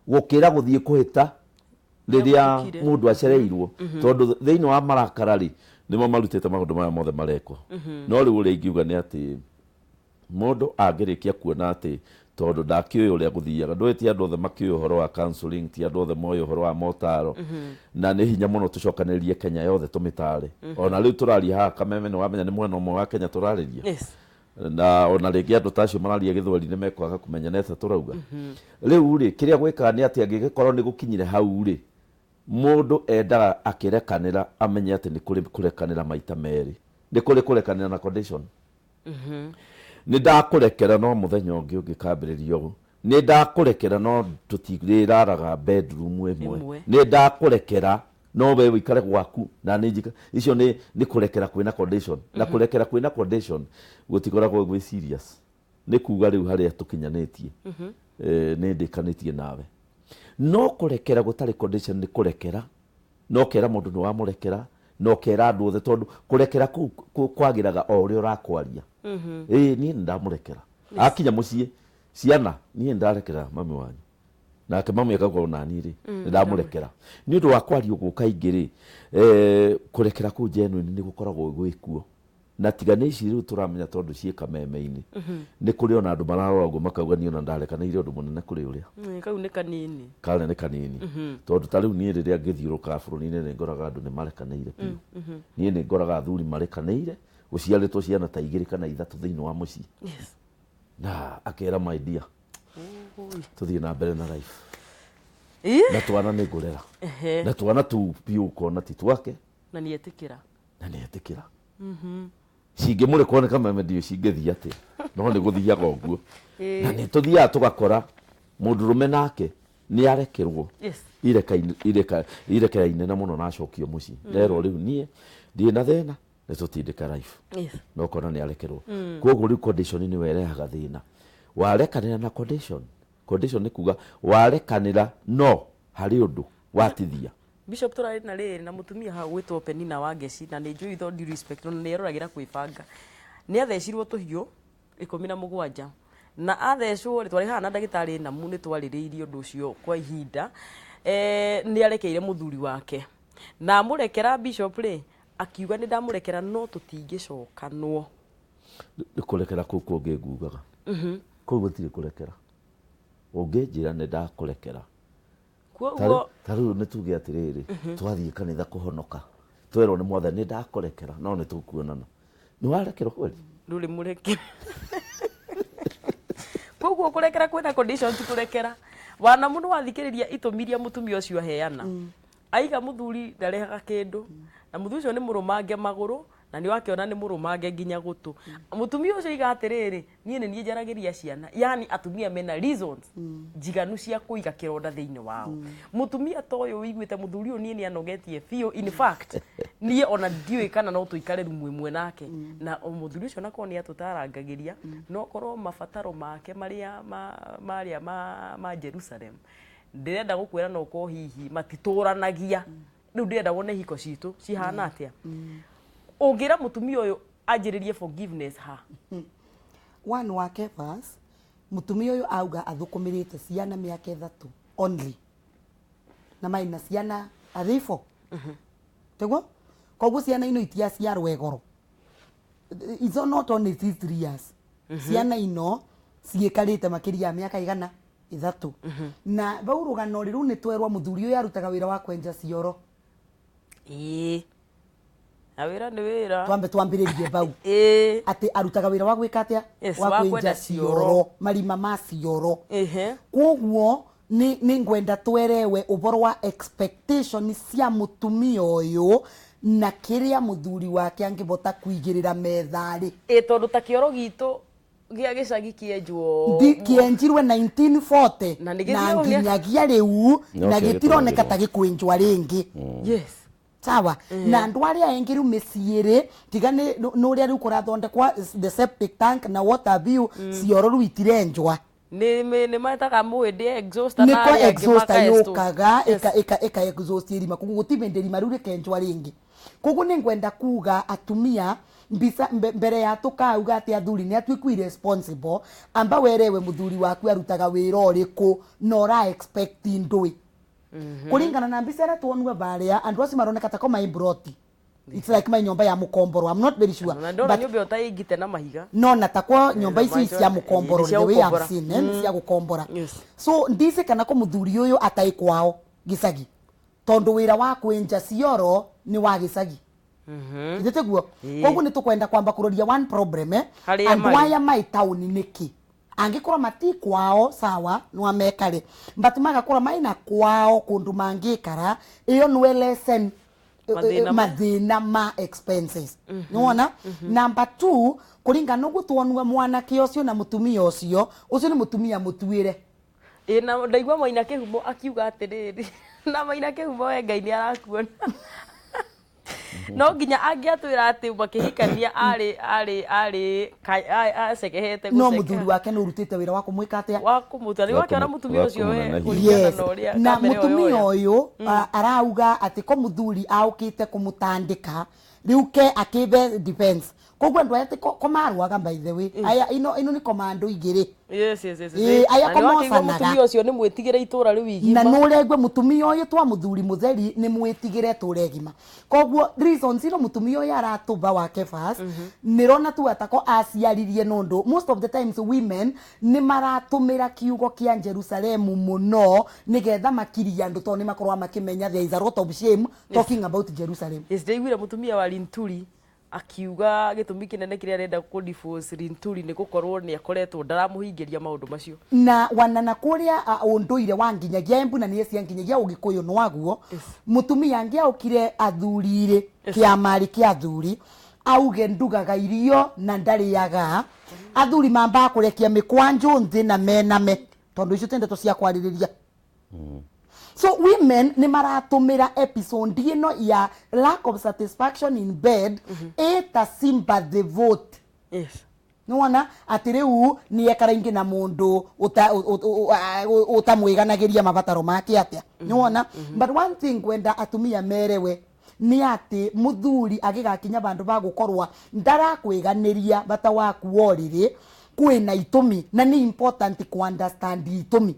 gũkĩra gũthiĩ kũhĩta rĩrĩa mũndũ acereirwo tondũ thĩinĩ wa marakara rĩ nĩmo marutĩte maũndũ maya mothe marekwo. No rĩu ũrĩa ingiuga nĩ atĩ mũndũ angĩrĩkia kuona atĩ tondũ ndakĩũĩ ũrĩa gũthiaga ndũĩ ti andũ othe makĩũĩ ũhoro wa counseling ti andũ othe moĩ ũhoro wa motaro na nĩ hinya mũno tũcokanĩrĩrie Kenya yothe tũmĩtare. Ona rĩu tũraria haha Kameme nĩ wamenya nĩ mwena ũmwe wa Kenya tũrarĩria na ona rĩngĩ andũ ta acio mararia gĩthweri nĩ mekwaga kũmenya nĩ atĩa tũrauga. Rĩu rĩ kĩrĩa gwĩkaga nĩ atĩ angĩgĩkorwo nĩ gũkinyire hau rĩ mũndũ endaga akĩrekanĩra amenye atĩ nĩ kũrĩ kũrekanĩra maita merĩ nĩ kũrĩ kũrekanĩra na condition. Nĩ ndakũrekera no mũthenya ũngĩ ũngĩkambĩrĩria ũguo nĩ ndakũrekera no tũtirĩraraga bedroom ĩmwe nĩ ndakũrekera no we ũikare gwaku na nĩ njika icio nĩ kũrekera kwĩna condition na kũrekera kwĩna condition gũtikoragwo gwĩ serious nĩ kuga rĩu harĩa tũkinyanĩtie nĩ ndĩkanĩtie nawe no kũrekera gũtarĩ condition nĩ kũrekera no kera mũndũ nĩ wamũrekera no kera andũ othe tondũ kũrekera kũu kwagĩraga o ũrĩa ũrakwaria. Niĩ nĩ ndamũrekera akinya mũciĩ ciana niĩ ndarekera mami wanyu nake mami akauga ona niĩ rĩ nĩ ndamũrekera nĩ ũndũ wa kwaria ũguo kaingĩ rĩ kũrekera kũu genuine nĩ gũkoragwo gwĩkuo na tiga nĩ ici rĩu tũramenya tondũ ciĩ kameme-inĩ nĩ kũrĩ ona andũ mararora ũguo makauga niĩ ona ndarekanĩire ũndũ mũnene kũrĩ ũrĩa kau nĩ kanini karĩa nĩ kanini tondũ ta rĩu niĩ rĩrĩa ngĩthiũrũrũkaga bũrũri-inĩ nĩ ngoraga andũ nĩ marekanĩire biũ. Niĩ nĩ ngoraga athuri marekanĩire Gũciarĩtwo ciana ta igĩrĩ kana ithatũ thĩinĩ wa mũciĩ. Yes. Na akera, "My dear, tũthiĩ na mbere na life." Ĩ? Na twana nĩ ngũrera. Na twana tu biũ ũkona ti twake. Na nĩ etĩkĩra. Na nĩ etĩkĩra. Cingĩmũrekwo nĩ kameme ndiũ cingĩthiĩ atĩa, no nĩ gũthiaga ũguo. Na nĩ tũthiaga tũgakora mũndũrũme nake nĩ arekerwo irekera inene mũno na acokio mũciĩ, nerwo rĩu niĩ ndirĩ na thĩna, nĩ tũtindĩka life. Na ũkona nĩ arekerwo. Koguo rĩu condition nĩwe ĩrehaga thĩna. Warekanĩra na condition, condition nĩ kuga warekanĩra no harĩ ũndũ watithia. Bishop, tũrarĩ na rĩrĩ na mũtumia hau gwĩtwo Penina wa Ngeci, na nĩ njũĩ with all due respect, na nĩ eroragĩra kwĩbanga, nĩ athecirwo tũhiũ 17, na athecwo rĩ, twarĩ haha na ndagĩtarĩ Namu, nĩ twarĩrĩirie ũndũ ũcio kwa ihinda. Nĩ arekeire mũthuri wake, na amũrekera, Bishop rĩ, akiuga, "Nĩ ndamũrekera, no tũtingĩcokanwo." Nĩ kũrekera kũu kũngĩ ngugaga kũu gũtirĩ kũrekera. Ũngĩnjĩra nĩ ndakũrekera, koguo ta rĩu nĩ tuge atĩrĩrĩ, twathiĩ kanitha kũhonoka, twerwo nĩ Mwathani, "Nĩ ndakũrekera, no nĩ tũkuonana," nĩ warekerwo kweli? Ndũrĩ mũrekere. Koguo kũrekera kwĩna condition, ti kũrekera wanamu. Nĩ wathikĩrĩria itũmi iria mũtumia ũcio aheana, aiga mũthuri ndarehaga kĩndũ, na mũthuri ũcio nĩ mũrũmange magũrũ, na nĩ wakĩona nĩ mũrũmange nginya gũtũ. Mũtumia ũcio aiga atĩrĩrĩ, "Niĩ nĩ niĩ njaragĩria ciana." Yani atumia mena reasons njiganu cia kũiga kĩronda thĩinĩ wao. Mũtumia ta ũyũ ũiguĩte mũthuri ũyũ niĩ nĩ anogetie biũ, in fact niĩ ona ndiũĩ kana no tũikare rumu ĩmwe nake, na o mũthuri ũcio nakorwo nĩ atũtarangagĩria, no korwo mabataro make marĩa marĩa ma Jerusalem ndĩrenda gũkwĩra, no korwo hihi matitũranagia. Rĩu ndĩrenda wone hiko citũ cihana atĩa. Ũngĩra mũtumia ũyũ anjĩrĩrie forgiveness ha? One wa Kefas, mũtumia ũyũ auga athũkũmĩrĩte ciana mĩaka 3 only, na maina ciana arĩ four tiguo. Koguo ciana ino itiaciarwo egoro. It's not only these 3 years, ciana ino ciĩkarĩte makĩria ya mĩaka 300. Na vau rũgano rĩ, rĩu nĩ twerwo mũthuri ũyũ arutaga wĩra wa kwenja cioro. Ĩĩ, na wĩra nĩ wĩra. Twambe twambĩrĩrie vau, atĩ arutaga wĩra wa gwĩka atĩa? Wa Wa kwenda kwenja cioro. Cioro, marima ma cioro. Koguo nĩ ngwenda twerewe ũboro wa expectation cia mũtumia ũyũ na kĩrĩa mũthuri wake angĩbota kuigĩrĩra metha-rĩ. Ĩ, tondũ ta kĩoro gitũ gĩa gĩcagi kĩenjwo Kĩenjirwe 1940 Na nĩ na gĩthiaga nginyagia rĩu No na kĩo gĩtironeka gĩtũmagĩrwo. ta gĩkwĩnjwa rĩngĩ. Sawa, na andũ arĩa aingĩ rĩu mĩciĩ rĩ, tiga nĩ ũrĩa rĩu kũrathondekwa the septic tank na water view, cioro rĩu itirenjwa. Nĩ metaga mũhĩndĩ exhauster na Nĩko arĩa angĩ exhauster maka-exhaust. Yũkaga ĩka exhaust irima, koguo gũtirĩ hĩndĩ irima rĩu rĩkenjwa rĩngĩ. Koguo nĩ ngwenda kuga atumia mbica mbere ya tũkauga atĩ athuri nĩ atuĩku irresponsible, amba werewe mũthuri waku arutaga wĩra ũrĩkũ na ũra expect ndũĩ. Kũringana na mbica ĩrĩa tuonue barĩa, andũ acio maroneka tako mai broti. It's like mai nyũmba ya mũkomboro, I'm not very sure. Na ndona But nyũmba ĩyo ta ĩngite na mahiga. No na takwo nyũmba ici macho- cia mũkomboro, ĩ, cia the way I've gũkombora. seen, eh, nĩ cia gũkombora. So ndisi kana ko mũthuri ũyũ atai kwao gĩcagi, tondũ wĩra wa kwĩnja cioro nĩ wa gĩcagi, ithe tiguo? Koguo nĩ tũkwenda kwamba kũroria one problem, eh? Harĩa Andũ marĩ. aya mai taũni nĩkĩ angĩkorwo mati kwao sawa no amekare, but magakorwo maina kwao kũndũ mangĩkara, ĩyo nĩwe lesson Mathĩna mathĩna ma expenses. Nĩwona, number two, kũringana ũguo tuonue mwanake ũcio na mũtumia ũcio, ũcio nĩ mũtumia mũtuĩre. Ĩ, na ndaigua Maina Kĩhumo akiuga atĩrĩrĩ, na Maina Kĩhumo, we Ngai nĩ arakuona, no nginya angĩatwĩra atĩ makĩhikania arĩ acekehete No gũcekeha. Mũthuri wake nĩ ũrutĩte wĩra wa kũmwĩka atĩa? Wa kũmũtua nĩ Wa wakĩona mũtumia wa ũcio we kũmũnenehia. kũringana Yes. na ũrĩa Na kamera ĩyo mũtumia yoya. ũyũ arauga atĩ ko mũthuri aũkĩte kũmũtandĩka rĩu ke akĩbe defense. Koguo andũ aya ti ko marũaga, by the way, aya ino nĩ komando igĩrĩ. Yes. Ĩ, aya Na nĩ wakĩigua komocanaga. Mũtumia ũcio nĩ mwĩtigĩre itũra rĩu Na igima. nũregwe mũtumia ũyũ twa mũthuri mũtheri nĩ mwĩtigĩre tũra igima. Koguo reasons ino mũtumia ũyũ aratũba wake first, nĩrona tu atako aciaririe nũndũ most of the times women nĩ maratũmĩra kiugo kĩa Jerusalemu mũno nĩgetha makirie andũ, tondũ nĩ makoragwo makĩmenya there is a lot of shame talking about Jerusalem. Yes, ndaiguire mũtumia wa Linturi. Akiuga gĩtũmi kĩnene kĩrĩa arenda kũ divorce Linturi nĩ gũkorwo nĩ akoretwo ndaramũhingĩria maũndũ macio. Na wanana kuria unduire wa nginyagia Embu na nĩ nginyagia Ũgĩkũyũ nwaguo mutumia angĩaũkire athuri-rĩ kĩama-rĩ kĩa athuri auge ndugaga irio na ndarĩaga, athuri mambaga kũrekia mĩkwanjũ nthĩ na mename tondũ icio ti ndeto cia kwarĩrĩria. So women nĩ maratũmĩra episode ĩno ya lack of satisfaction in bed ĩta sympathy vote. Nĩwona atĩ rĩu nĩ ekara ingĩ na mũndũ ũtamwĩganagĩria mabataro make atĩa, nĩwona. But one thing ngwenda atumia merewe nĩ atĩ mũthuri agĩgakinya vandũ va gũkorwa ndarakwĩganĩria bata waku wa ũrĩrĩ, kwĩna itũmi na nĩ important ku understand itũmi.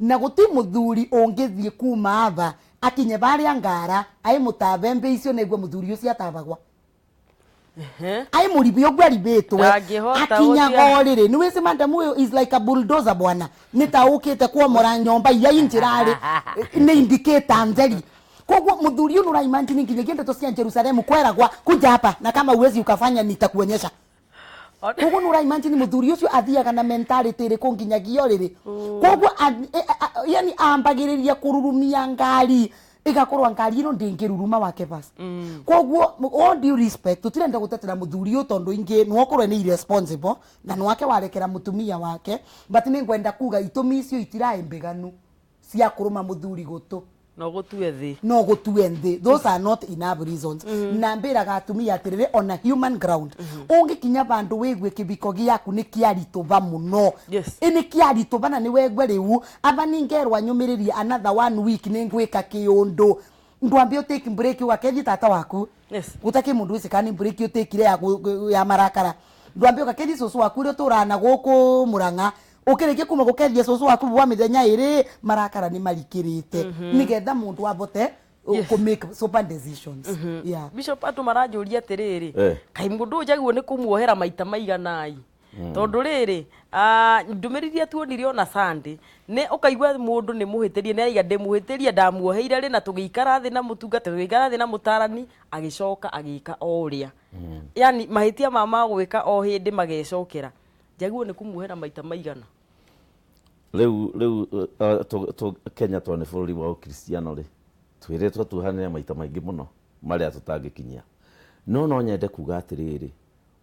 Na gũti mũthuri ũngĩthiĩ kuma ava akinye varĩa ngara aĩ mũtave mbĩ icio nĩguo mũthuri ũcio atabagwa ai mũribi ũguo aribĩtwe Ndangĩhota akinyaga gũthiĩ. Ũrĩrĩ nĩ wĩci madam ũyũ is like a bulldozer bwana, nĩ ta ũkĩte kwomora nyomba iria injĩrarĩ nĩ indicator nzeri. Koguo mũthuri ũyũ nũra imagine nginyagia ndeto cia Jerusalemu kweragwa kuja hapa na kama uwezi ukafanya nitakuonyesha. Koguo nũra imagine mũthuri ũcio athiaga na mentality ĩrĩkũ nginyagia ũrĩrĩ. Koguo yani ambagĩrĩria kũrurumia ngari ĩgakorwo ngari ĩno ndĩngĩruruma wake basi. Koguo all due respect, tũtirenda gũtetera mũthuri ũyũ tondũ ingĩ nĩwokorwo nĩ irresponsible na nĩwake warekera mũtumia wake, but nĩ ngwenda kuga itũmi icio itiraĩ mbĩganu cia kũrũma mũthuri gũtũ no gũtue thĩ. No gũtue nthĩ, those are not enough reasons. Na mbĩraga atumia atĩrĩrĩ, ona human ground ũngĩkinya vandũ wĩgue kĩbiko gĩaku nĩ kĩaritũva mũno, ĩ nĩ kĩaritũva na nĩ wegue rĩu ava ningerwa nyũmĩrĩrie another one week nĩ ngwĩka kĩũndũ, ndwambe ũtake break ũgakethi tata waku gũtakĩ mũndũ wĩci kana nĩ break ũtĩkire ya marakara, ndwambe ũgakethi cũcũ waku ũrĩa ũtũraga na gũkũ Mũrang'a, ũkĩrĩkia kuma gũkethia cũcũ waku wa mĩthenya ĩrĩ marakara nĩ marikĩrĩte nĩgetha mũndũ abote kũ make sober decisions. Yeah. Bishop, andũ maranjũria atĩrĩrĩ, kaĩ mũndũ ũyũ njagĩrĩirwo nĩ kũmuohera maita maiganai? Tondũ rĩrĩ ndũmĩrĩri iria tuonire ona Sunday nĩ ũkaigua mũndũ nĩ mũhĩtĩrie, nĩ araiga ndĩmũhĩtĩrie, ndamuoheire rĩ na tũgĩikara thĩ na mũtungata, tũgĩikara thĩ na mũtarani, agĩcoka agĩka o ũrĩa, yani mahĩtia ma gwĩka o hĩndĩ magecokera. Njagĩrĩirwo nĩ kũmuohera maita maigana? Rĩu Kenya to nĩ bũrũri wa ũkristiano rĩ, twĩrĩtwo tuohanĩre maita maingĩ mũno marĩa tũtangĩkinyia, no nyende kuga atĩrĩrĩ,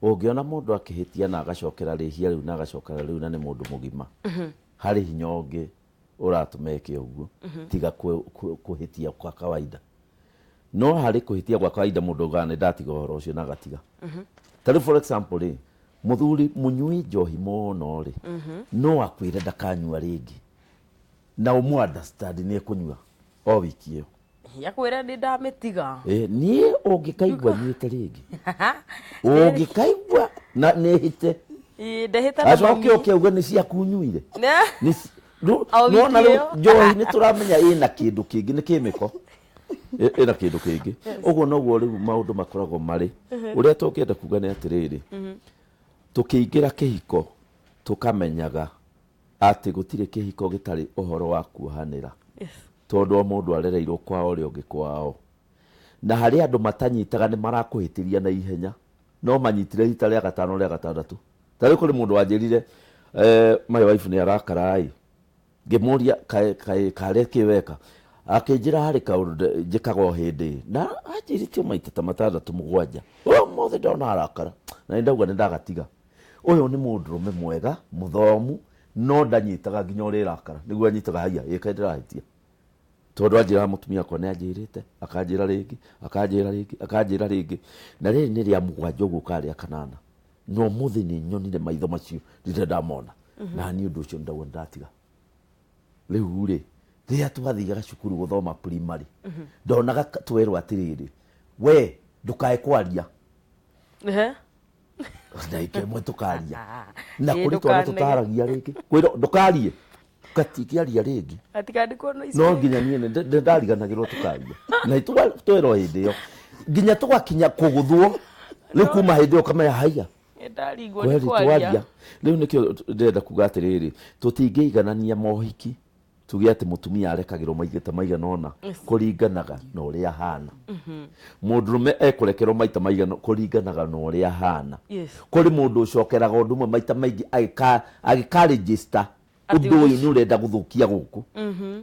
ũngĩona mũndũ akĩhĩtia na agacokera rĩhia rĩu na agacokera rĩu na nĩ mũndũ mũgima, harĩ hinya ũngĩ ũratũma eke ũguo tiga kũhĩtia kwa kawaida. No harĩ kũhĩtia gwa kawaida mũndũ augaga nĩ ndatiga ũhoro ũcio na agatiga. Ta rĩu for example rĩ, mũthuri mũnyui njohi mũno rĩ, no akwĩre ndakanyua rĩngĩ na ũmũ understand nĩ ekũnyua o wiki ĩyo. Akwĩra nĩ ndamĩtiga. Niĩ ũngĩkaigua nyuĩte rĩngĩ, ũngĩkaigua na nĩ hĩte. Ĩ, ndehĩta na acoke mami. Ũke auge nĩ ciaku nyuire. O wiki Nĩwona rĩu ĩyo. Njohi nĩ tũramenya ĩna kĩndũ kĩngĩ, nĩ kĩmĩko ĩna kĩndũ kĩngĩ. Ũguo noguo rĩu maũndũ makoragwo marĩ. Ũrĩa tũngĩenda kuga nĩ atĩrĩrĩ, tũkĩingĩra kĩhiko tũkamenyaga atĩ gũtirĩ kĩhiko gĩtarĩ ũhoro wa kuohanĩra, tondũ o mũndũ arereirwo kwao ũrĩa ũngĩ kwao, na harĩ andũ matanyitaga nĩ marakũhĩtĩria na ihenya, no manyitire rita rĩa gatano rĩa gatandatũ. Ta rĩu kũrĩ mũndũ wanjĩrire, my wife nĩ arakara ĩ, ngĩmũria kaĩ karĩ kĩ weka, akĩnjĩra harĩ kaũndũ njĩkaga o hĩndĩ, na anjĩrĩte maita ta matandatũ mũgwanja, ũmũthĩ ndona arakara na nĩ ndauga nĩ ndagatiga. Ũyũ nĩ mũndũrũme mwega mũthomu, no ndanyitaga nginya ũrĩa ĩrakara nĩguo anyitaga haiya ĩka ndĩrahĩtia, tondũ anjĩraga mũtumia wakwa nĩ anjĩrĩte, akanjĩra rĩngĩ, akanjĩra rĩngĩ, akanjĩra rĩngĩ, na rĩrĩ nĩ rĩa mũgwanja ũguo kana rĩa kanana, na ũmũthĩ nĩ nyonire maitho macio rĩrĩa ndamona. Na niĩ ũndũ ũcio ndauga ndatiga. Rĩu rĩ, rĩrĩa twathiaga cukuru gũthoma primary, ndonaga twerwo atĩrĩrĩ, we ndũkae kwaria. Ndagĩka ĩmwe tũkaria na Ĩ, kũrĩ twana ndũkanege. tũtaragia rĩngĩ kwĩrwo ndũkarie gatingĩaria rĩngĩ. Atikandĩkwo no no nginya niĩ nĩ ndariganagĩrwo tũkaria na twerwo hĩndĩ ĩyo nginya tũgakinya kũgũthwo rĩu kuma hĩndĩ ĩyo ũkamenya haiya Ndaringwo nĩ kweri kwaria. Twaria rĩu nĩkĩo ndĩrenda kuga atĩrĩrĩ, tũtingĩiganania mohiki. Tuge atĩ mũtumia arekagĩrwo maita maigana ũna kũringanaga na ũrĩa ahana. Mũndũrũme ekũrekerwo maita maigana kũringanaga na ũrĩa ahana. Kũrĩ mũndũ ũcokeraga ũndũ ũmwe maita maingĩ agĩka register Atĩ ũndũ ũyũ nĩ ũrenda gũthũkia gũkũ.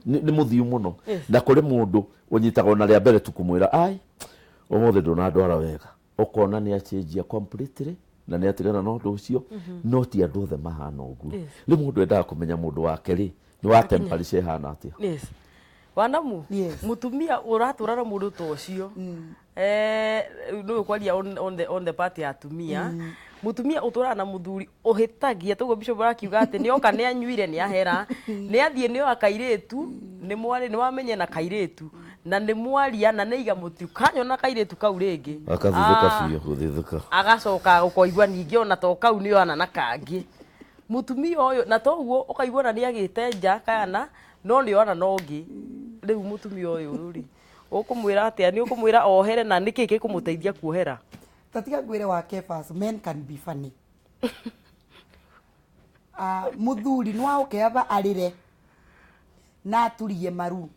Nĩ mũthiu mũno. Na kũrĩ mũndũ ũnyitaga ona rĩa mbere tu kũmwĩra ai ũmũthĩ ndũnandwara wega, ũkona nĩ achenjia completely na nĩ atigana na ũndũ ũcio. No ti andũ othe mahana ũguo. Rĩu mũndũ endaga kũmenya mũndũ wake rĩ nĩ wa temperature ĩhana atĩa. Yes. Wanamu, Yes. Mutumia ũratũra na mũndũ ta ũcio, nĩwe kwaria on the part ya atumia, mutumia ũtũraga na mũthuri ũhĩtagia toguo bishop arakiuga atĩ nĩ oka nĩ anyuire nĩ ahera nĩ athiĩ nĩ oya kairĩtu nĩ mwarĩ nĩ wamenye na kairĩtu na nĩ mwaria na nĩ iga mũtikanyona kairĩtu kau rĩngĩ. Akathithũka. Ah, Biũ gũthithũka. Agacoka ũkoigua ningĩ ona to kau nĩ ona na kangĩ mutumia ũyũ na toguo ũkaigua ona nĩ agĩte nja kana no nĩ ona na ũngĩ. Rĩu mũtumia ũyũ rĩ, ũkũmwĩra atĩa? Nĩ ũkũmwĩra ohere na nĩkĩ gĩkũmũteithia kuohera? Tatiga ngwire wa Kefas, men can be funny. Muthuri no oke aba arire na aturie maru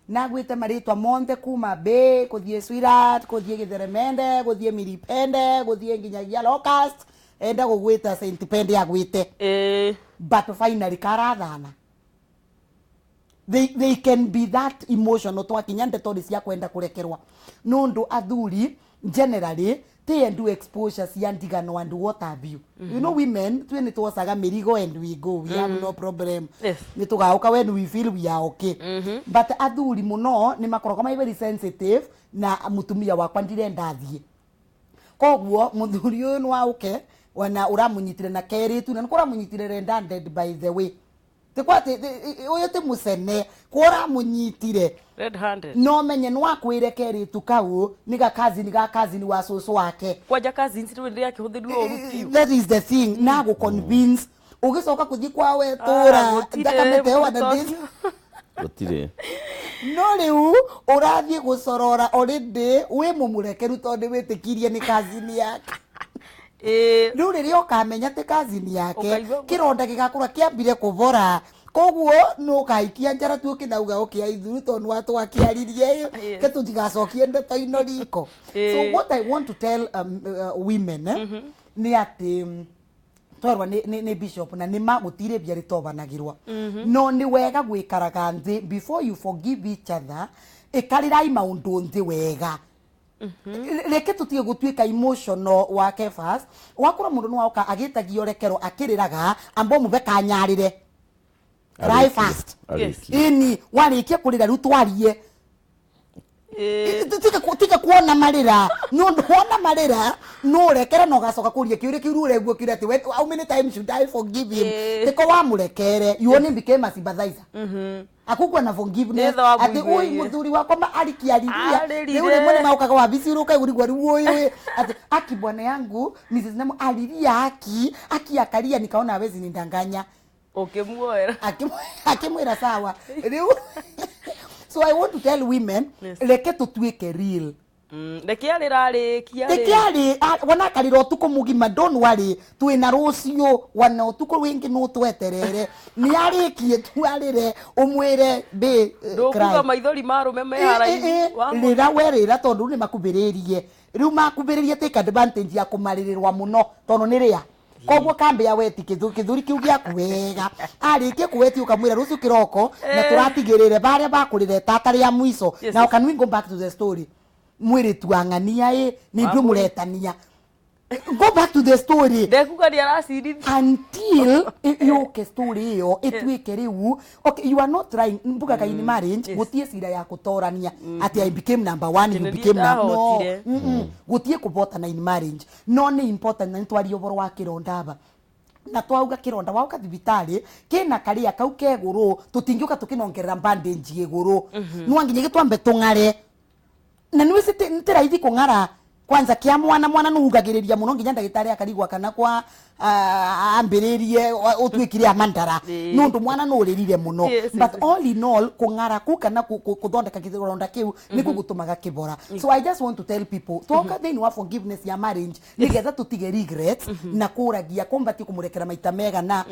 na gwite maritwa monthe kuma b kuthie swirat kuthie githeremende kuthie miripende kuthie nginyagia locust enda gugwita Saint Pende agwite, but finally karathana. They can be that emotional twakinya ndeto cia kwenda kurekerwa nundu athuri generally ti endu exposure cia ndigano and what have you. You know, women twi ni twocaga mirigo and we go, we have no problem. Ni tugauka when we feel we are okay, but athuri muno ni makoragwo mai very sensitive na mutumia wakwa ndirenda athie. Koguo muthuri uyu no auke wana uramunyitire na keritu na nĩkũramunyitire red-handed, by the way, tikwati uyu ti mucene kũramunyitire red handed. No menye no akwire keritu kau ni ga cousin, ga cousin wa cucu wake. Kwanja cousins rĩu rĩakĩhũthĩrirwo ũru biũ. That is the thing, na gũ convince ugicoka kuthie kwa we tura gũtirĩ thakame tewa na mũto this. Gũtirĩ. No riu urathie gucorora already wi mumurekeru tondu witikirie ni cousin yake. Riu riria ukamenya ti cousin yake, Ũkaigua kironda gigakorwo kiambire kuvora, koguo no ukaikia njara tu ukinauga ukia ithuru tondu watwakiaririe. Ke tutigacokie ndeto ino riko. So what I want to tell women, ni ati twerwa ni bishop na nĩ ma gũtirĩ mbia rĩtobanagĩrwo, no nĩ wega gwĩkaraga nthĩ before you forgive each other. Ĩkarĩrai maũndũ nthĩ wega, reke tutige gutuika emotional. Wake first wakora mundu niwaoka agitagia urekero akiriraga, amba muve kanyarire, cry fast. Arĩkie. Ini warikia kurira riu twarie. Tiga kuona marira nundu wona marira no urekere na ugacoka kuria kiuria kiu ureguo kiuria ati how many times should I forgive him? Tiko wamurekere, you only became a sympathizer, akukwa na forgiveness. Nĩetha Ati ui wamũiguĩire. Muthuri wakwa ma arikiariria. Arĩrire. Riu rimwe ni maukaga wabici ukaigurigwa riu uyu ati aki bwana yangu Mrs. Namo alilia aki aki akalia, nikaona hawezi nindanganya. Ũkĩmuoera. Akimwira sawa. Riu so I want to tell women, reke tutuike real. Reke arĩra arĩkia. Reke arĩ wona akarĩra ũtukũ mũgima, don't worry, twĩna rũciũ wana ũtukũ wĩngĩ no tweterere nĩ arĩkie tu arĩre ũmwĩre bĩ Ndũkuga maithori ma arũme me haraihu. Rĩra we rĩra tondũ nĩ makumbĩrĩrie rĩu makumbĩrĩrie, take advantage ya kũmarĩrĩrwa mũno tondũ nĩ rĩa koguo kambe ya weti kĩthũri kĩu gĩaku wega arĩkie kũweti ũkamwĩra rũciũ kĩroko na tũratigĩrĩre barĩa bakũrĩre tata rĩa mwico. Now can we go back to the story mwĩrĩtu wa ng'ania ĩ nĩ ithuĩ mũretania? Go back to the story. Ndekuga nĩ aracirithia. Until yũke story ĩyo ĩtuĩke rĩu okay, you are not trying mbugaga in marriage gũtiĩ cira ya gũtorania atĩ I became number one, you Kĩnĩ became number no. ndahotire. Gũtiĩ kũvotana in marriage, no nĩ important na nĩ twaria ũhoro wa kĩronda aba na twauga kĩronda wauka thibitarĩ kĩna karĩa kau kegũrũ tũtingĩũka tũkĩnongerera bandage igũrũ no nginya gĩtwambe tũng'are na nĩ wĩci ti raithi kũng'ara. Kwanza kia mwana mwana nuhugagiriria muno nginya ndagitari akarigwa kana kwa ambiririe utuikire amandara nundu mwana nuririre muno. But all in all kung'ara ku kana kuthondeka kironda kiu niku gutumaga kibora. So I just want to tell people twoka thiini wa forgiveness ya marriage nigetha tutige regrets na kuragia kumbati kumurekera maita mega na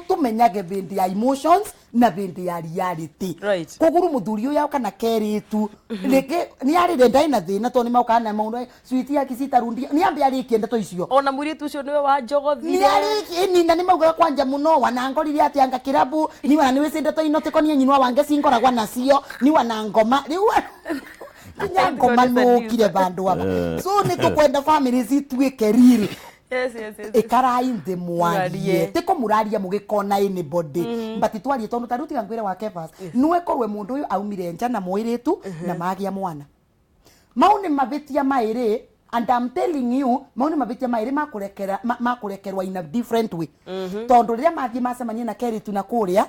tumenyage bindi ya emotions na bindi ya reality. Koguru muthuri uyu kana keritu rĩngĩ nĩ arĩre ndaĩ na thĩna tondũ nĩ maukaga na maũndũ switi ya kicitarundi nĩ ambe arĩkie ndeto icio ona mũirĩtu ũcio nĩwe wanjogothire nĩ arĩkie ni na nĩ maugaga kwanja mũno wanangorire atĩ anga kĩrabu ni wana nĩ wĩci ndeto ino tĩkonie nyinwa wange cingoragwa nacio ni wana ngoma rĩu nginya ngoma nũkire bandũ aba. So nĩ tũkwenda family cituĩke real. Yes, yes, yes. Ikarai nthi mwarie tiko muraria mugikona anybody but twarie tondu ta riu tiga ngwire wa Kefas nuwe korwe mundu uyu aumire nja na mwiritu na magia mwana mau ni mabitia mairi and I'm telling you mau ni mabitia mairi makurekera makurekerwa in a different way tondu riria mathie macemania na keritu na kuria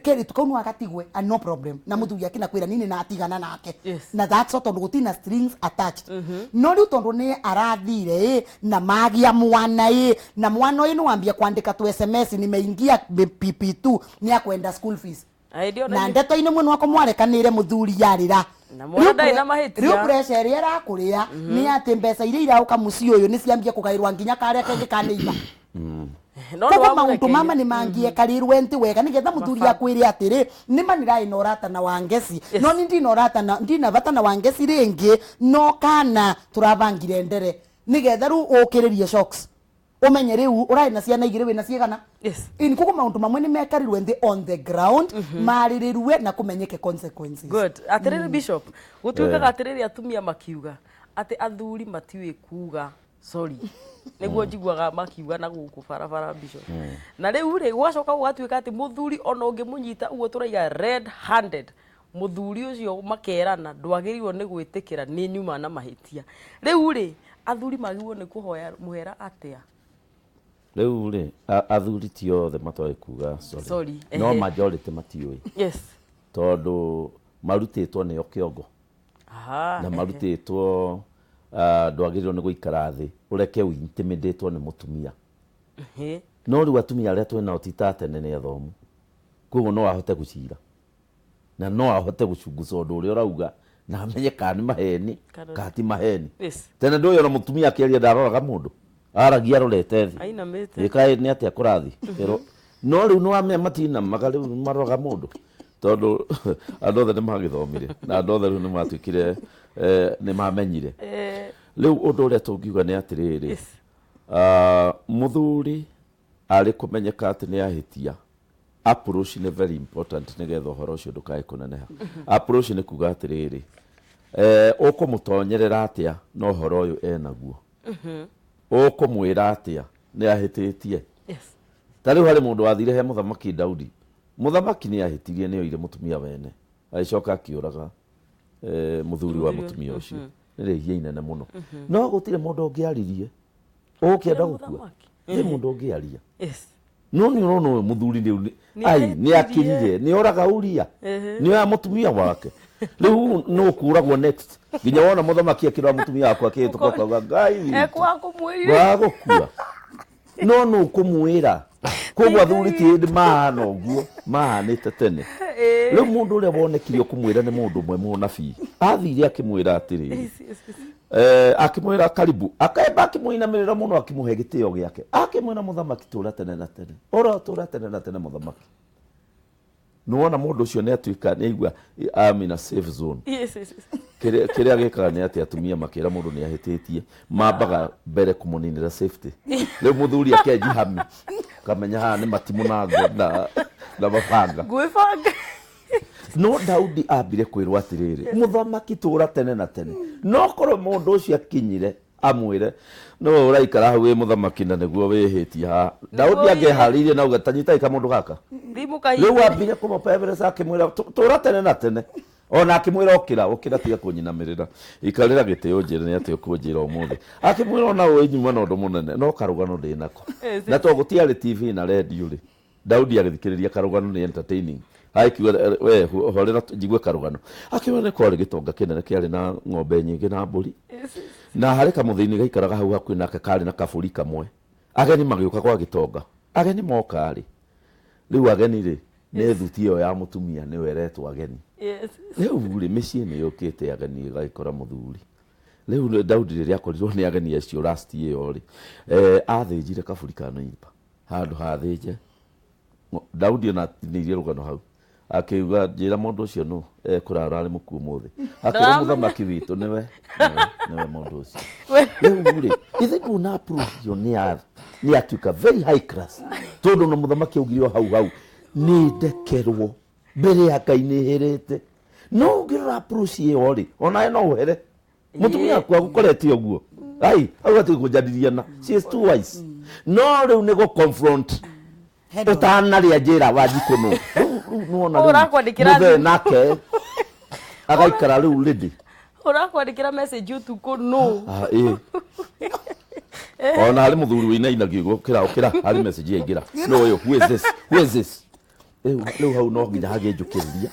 keritu kau no agatigwe and no problem na muthuri akina kwira nini na atigana nake na that's all tondu gutina strings attached no riu tondu ni arathire na magia mwana na mwana uyu no ambia kwandika tu SMS nimeingia PP2 ni akwenda school fees na ndeto ino mwena wako mwarekanire muthuri yarira riu pressure iria irakuria ni ati mbeca iria irauka mucii uyu ni ciambia kugairwa nginya karia kengi ka neighbor. Koguo maundu mama ni mangiekarirwe nti wega nigetha muthuri akwire atiri ni manirai na urata na wangeci no ni ndina urata na ndina bata na wangeci ringi no kana turabangire ndere nigetha riu ukiririe shocks umenye riu urai na ciana igiri wina ciigana. Ini kuko maundu mamwe ni mekarirwe nthi on the ground maririrwe na kumenyeke consequences. Good. Atiriri Bishop gutuikaga atiriri atumia makiuga ati athuri matiui kuga sorry niguo njiguaga makiuga na guku barabara Bishop na riu ri gwacoka gugatuika ati muthuri ona ungimunyita uguo turaiga red handed muthuri ucio makerana ndwagirirwo ni gwitikira ni nyuma na mahitia riu ri athuri magirwo ni kuhoya muhera atia? Riu ri athuri ti othe matoĩ kuga sorry no majority matiũĩ. Yes, tondu marutĩtwo nĩo kĩongo na marutĩtwo ndwagĩrĩirwo nĩ gũikara thĩ ũreke ũintimidatwo nĩ mũtumia. No rĩu atumia arĩa twĩ nao ti ta tene nĩ athomu koguo no ahote gũcira na no ahote gũcunguca ũndũ ũrĩa ũrauga na amenye kana nĩ maheni kana ti maheni. Tene ndũĩ ona mũtumia akĩaria ndaroraga mũndũ aragia arorete thĩ ĩkaĩ nĩ atĩa kũrathi no rĩu nĩ wamenya matinamaga rĩu maroraga mũndũ tondu andũ othe nĩ magĩthomire na andũ othe rĩu nĩ matuĩkire nĩ mamenyire. Rĩu ũndũ ũrĩa tũngiuga nĩ atĩrĩrĩ mũthuri arĩ kũmenyeka atĩ nĩ ahĩtia approach nĩ very important nĩgetha ũhoro ũcio ndũkae kũneneha. Approach nĩ kuga atĩrĩrĩ ũkũmũtonyerera atĩa na ũhoro ũyũ enaguo ũkũmwĩra atĩa nĩ ahĩtĩtie. Ta rĩu harĩ mũndũ wathire he mũthamaki Daudi. Mũthamaki nĩ ahĩtirie nĩ oire mũtumia wene agĩcoka akĩũraga mũthuri wa mũtumia ũcio nĩ rĩhia inene mũno no gũtirĩ mũndũ ũngĩaririe ũgũkĩenda gũkua nĩ mũndũ ũngĩaria no nĩ ũrona ũyũ mũthuri rĩu ai nĩ akĩrire nĩ oraga Uria nĩ oya mũtumia wake rĩu no kũragwo next nginya wona mũthamaki akĩrora mũtumia waku akĩhĩtũka ũkauga Ngai wagũkua no no kũmwĩra koguo athuri ti hĩndĩ mahana ũguo mahanĩte tene. Rĩu mũndũ ũrĩa wonekire kũmwĩra nĩ mũndũ ũmwe mũnabii athire akĩmwĩra atĩrĩrĩ akĩmwĩra karibu akaemba akĩmũinamĩrĩra mũno akĩmũhe gĩtĩo gĩake akĩmwĩra mũthamaki tũra tene na tene ora tũra tene na tene mũthamaki. Nĩwona mũndũ ũcio nĩ atuĩka nĩ aigua I'm in a safe zone. Kĩrĩa gĩkaga nĩ atĩ atumia makĩra mũndũ nĩ ahĩtĩtie mambaga mbere kũmũninĩra safety. Rĩu mũthuri akenjihami kamenya haha nĩ matimũ na ngo na mabanga gwĩbanga. No Daudi ambire kwĩrwo atĩrĩrĩ mũthamaki tũra tene na tene no korwo mũndũ ũcio akinyire amwĩre no ũraikara hau wĩ mũthamaki na nĩguo wĩhĩtie haha Daudi angĩeharĩirie na auga tanyitai kamũndũ gaka rĩu ambire kũmũpebereca akĩmwĩra tũra tene na tene ona akĩmwĩra ũkĩra ũkĩra tiga kũnyinamĩrĩra ikarĩra gĩtĩo njĩre nĩ atĩ ũkũnjĩra ũmũthĩ akĩmwĩra ona ũĩ nyuma na ũndũ mũnene no karũgano ndĩnako na to gũtiarĩ TV na redio rĩ Daudi agĩthikĩrĩria karũgano nĩ entertaining Agĩkiuga we horera njigue karũgano. Akiuga nĩ kwarĩ gĩtonga kĩnene kĩarĩ na ng'ombe nyingĩ na mbũri. Na harĩ kamũthĩni gaikaraga hau hakuhĩ nake karĩ na kabũri kamwe. Ageni magĩũka gwa gĩtonga. Ageni moka rĩ, rĩu ageni rĩ, nĩ thuti ĩyo ya mũtumia nĩyo ĩretwo ageni. Rĩu rĩ, mĩciĩ nĩ yũkĩte ageni ĩgagĩkora mũthuri. Rĩu Daudi rĩrĩa akorirwo nĩ ageni acio last ĩyo rĩ, athĩnjire kabũri ka neighbor handũ hathĩnje. Daudi ona atinĩirie rũgano hau. Akiuga njĩra mũndũ ũcio nũ ekũrara arĩ mũkuũ mũthĩ. Akĩra mũthamaki witũ nĩwe nĩwe mũndũ ũcio. Rĩu rĩ, ithe nduna approve ĩyo nĩ atuĩka very high class. Tondũ na mũthamaki augire o hau hau nĩ ndekerwo mbere ya Ngai nĩ hĩrĩte. No ũngĩrora approach ĩyo rĩ, onawe no ũhere. Mũtumia aku agũkorete ũguo. Ai, hau hatirĩ kũnjaririana. She is too wise. No rĩu nĩ gũ confront. Ũtanarĩa njĩra Wanjikũ nũ. Rĩu nĩwona rĩu Ũrakwandĩkĩra mũthee nake agaikara rĩu ready. Ũrakwandĩkĩra message ũtukũ nũ. Ah, ĩĩ. Ona harĩ mũthuri wĩinainagio ũkĩra ũkĩra harĩ message yaingĩra. No ũyũ, who is this? Who is this? Rĩu hau no nginya hagĩe njũkĩrĩria.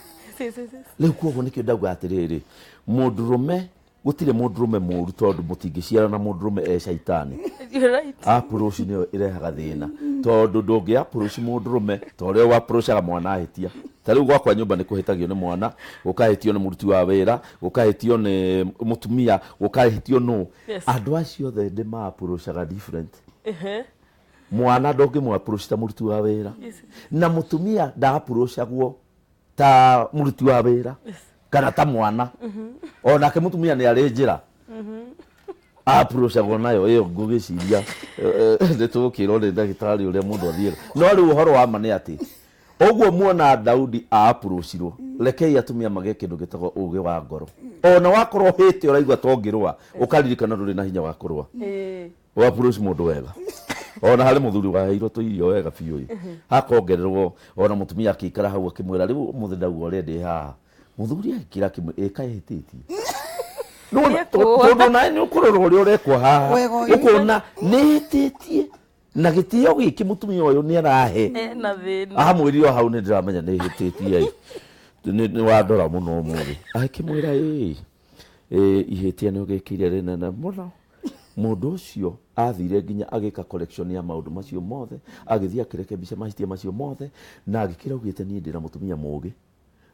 Rĩu koguo nĩkĩo ndauga atĩrĩrĩ, mũndũrũme gũtirĩ mũndũrũme mũru tondũ mũtingĩciara na mũndũrũme e caitani. You're right. Approach nĩyo ĩrehaga thĩna tondũ ndũngĩ approach mũndũrũme ta ũrĩa ũ approachaga mwana ahĩtia. Ta rĩu gwakwa nyũmba nĩ kũhĩtagio nĩ mwana, gũkahĩtio nĩ mũruti wa wĩra, gũkahĩtio nĩ mũtumia, gũkahĩtio nũ. Andũ acio othe ndĩma approachaga different. Mwana ndũngĩmũ approach ta mũruti wa wĩra. Na mũtumia nda approachagwo ta mũruti wa wĩra kana ta mwana. Onake mũtumia nĩ arĩ njĩra approachagwo nayo ĩyo ngũgĩciria nĩ tũgũkĩrwo nĩ ndagĩtarĩ ũrĩa mũndũ athiaga. No rĩu ũhoro wa ma nĩ atĩ ũguo muona Daudi a-approachirwo, rekei atumia magĩe kĩndũ gĩtagwo ũgĩ wa ngoro. Ona wakorwo hĩte ũraigua ta ũngĩrũa, ũkaririkana ndũrĩ na hinya wa kũrũa. Wa approach mũndũ wega. Ona harĩ mũthuri waheirwo tũirio wega biũ ĩ. Hakongererwo ona mũtumia akĩikara hau akĩmwĩra rĩu ũmũthĩ ndauga ũrĩa ndĩ haha. Mũthuri agĩkĩra akĩmwĩra ĩka ĩhĩtĩtie. Tondũ nawe nĩ ũkũrora ũrĩa ũrekwo haha. Ũkona nĩ ĩhĩtĩtie na gĩtĩo gĩkĩ mũtumia ũyũ nĩ arahe. Amwĩrire o hau nĩ ndĩramenya nĩ ĩhĩtĩtie ĩ. Nĩ wandora mũno ũmũthĩ. Akĩmwĩra ĩ ihĩtia nĩ ũgĩkĩire rĩnene mũno. Mũndũ ũcio athire nginya agĩka correction ya maũndũ macio mothe, agĩthiĩ akĩrekebisha mahĩtia macio mothe, na agĩkĩra augĩte niĩ ndĩna mũtumia mũũgĩ.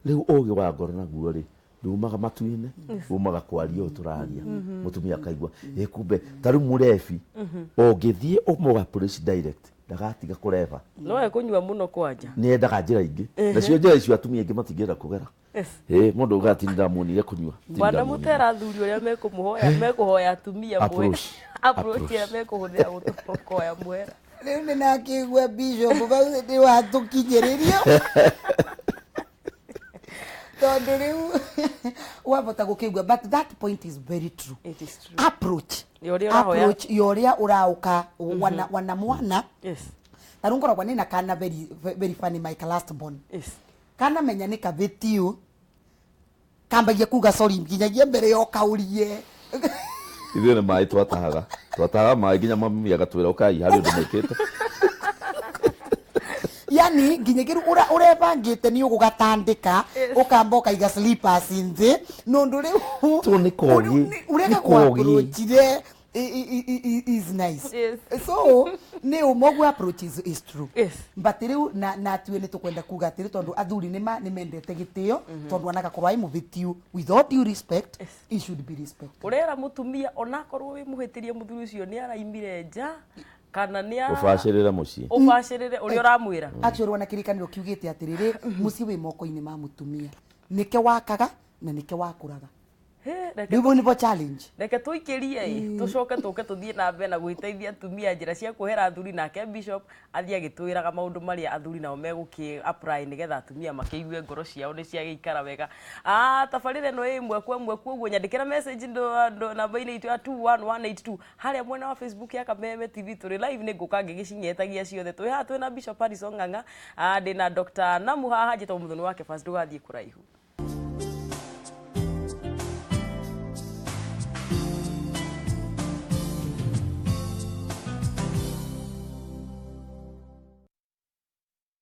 Rĩu ũũgĩ wa ngoro naguo rĩ, ndumaga matu-inĩ, umaga kwaria ũũ tũraria. Mũtumia akaigua, ĩ kumbe, ta rĩu mũrebi, ũngĩthiĩ ũmũ approach direct, ndagatiga kũreba. No ekũnyua mũno kwanja. Nĩ endaga njĩra ingĩ. Nacio njĩra icio atumia aingĩ matingĩenda kũgera. Mũndũ ugaga ti ndamuonire kũnyua. Bwana Mũtera athuri ũrĩa mekũmũhoya, mekũhoya atumia Approach. Approach ĩrĩa mekũhũthĩra gũkũhoya mũhera. Rĩu nĩ nakĩigua Bishop vau nĩ watũkinyĩrĩria. Tondũ rĩu wahota gũkĩigua, but that point is very true. It is true. Approach. Ya ũrĩa ũrahoya. Approach ya ũrĩa ũraũka wana mwana. Ta rĩu ngoragwo nĩna kana very, very funny, my last born. Kana menya nĩ kabĩtiu, kambagia kuga sorry nginyagia mbere ya ũkaurie. Ithuĩ nĩ maĩ twatahaga. Twatahaga maĩ nginya mami agatwĩra ũkai harĩ ũndũ mwĩkĩte. Yani nginyagia rĩu ũrebangĩte nĩ ũgũgatandĩka, ũkamba ũkaiga slippers nthĩ, nũndũ rĩu Tũ nĩ kogi. ũrĩa Nĩ kogi. gagwapproachire is nice. So nĩ ũma ũguo approach is true. But rĩu na tuĩ nĩ tũkwenda kuga atĩrĩ tondũ athuri nĩ mendete gĩtĩo, tondũ anagakorwo arĩ mũhĩtiu, with all due respect, he should be respected. Ũrera mũtumia onakorwo wĩ mũhĩtĩrie mũthuri ũcio nĩ araimire nja kana nĩ a Ũbacĩrĩre mũciĩ. Ũbacĩrĩre ũrĩa ũramwĩra. Actually ona kĩrĩkanĩro kiugĩte atĩrĩrĩ, mũciĩ wĩ moko-inĩ ma mũtumia. Nĩke wakaga na nĩke wakũraga. Rĩu bau nĩbo challenge. Reke tũikĩrie ĩ, tũcoke tũke tũthiĩ na mbere na gwĩteithia atumia njĩra cia kuohera athuri, nake Bishop athiĩ agĩtwĩraga maũndũ marĩa athuri nao megũkĩ apply nĩgetha atumia makĩigue ngoro ciao nĩ ciagĩikara wega. Tabarĩra ĩno ĩ ĩmwe kwa ĩmwe, koguo nyandĩkĩra message namba-inĩ itũ ya 21182 harĩa mwena wa Facebook ya Kameme TV tũrĩ live, nĩ ngũka ngĩgĩcinyetagia ciothe. Twĩ haha twĩna Bishop Harrison Ng'ang'a, ndĩna Dr. Namu haha, njĩtagwo Mũthoni wa Kebas, ndũgathiĩ kũraihu.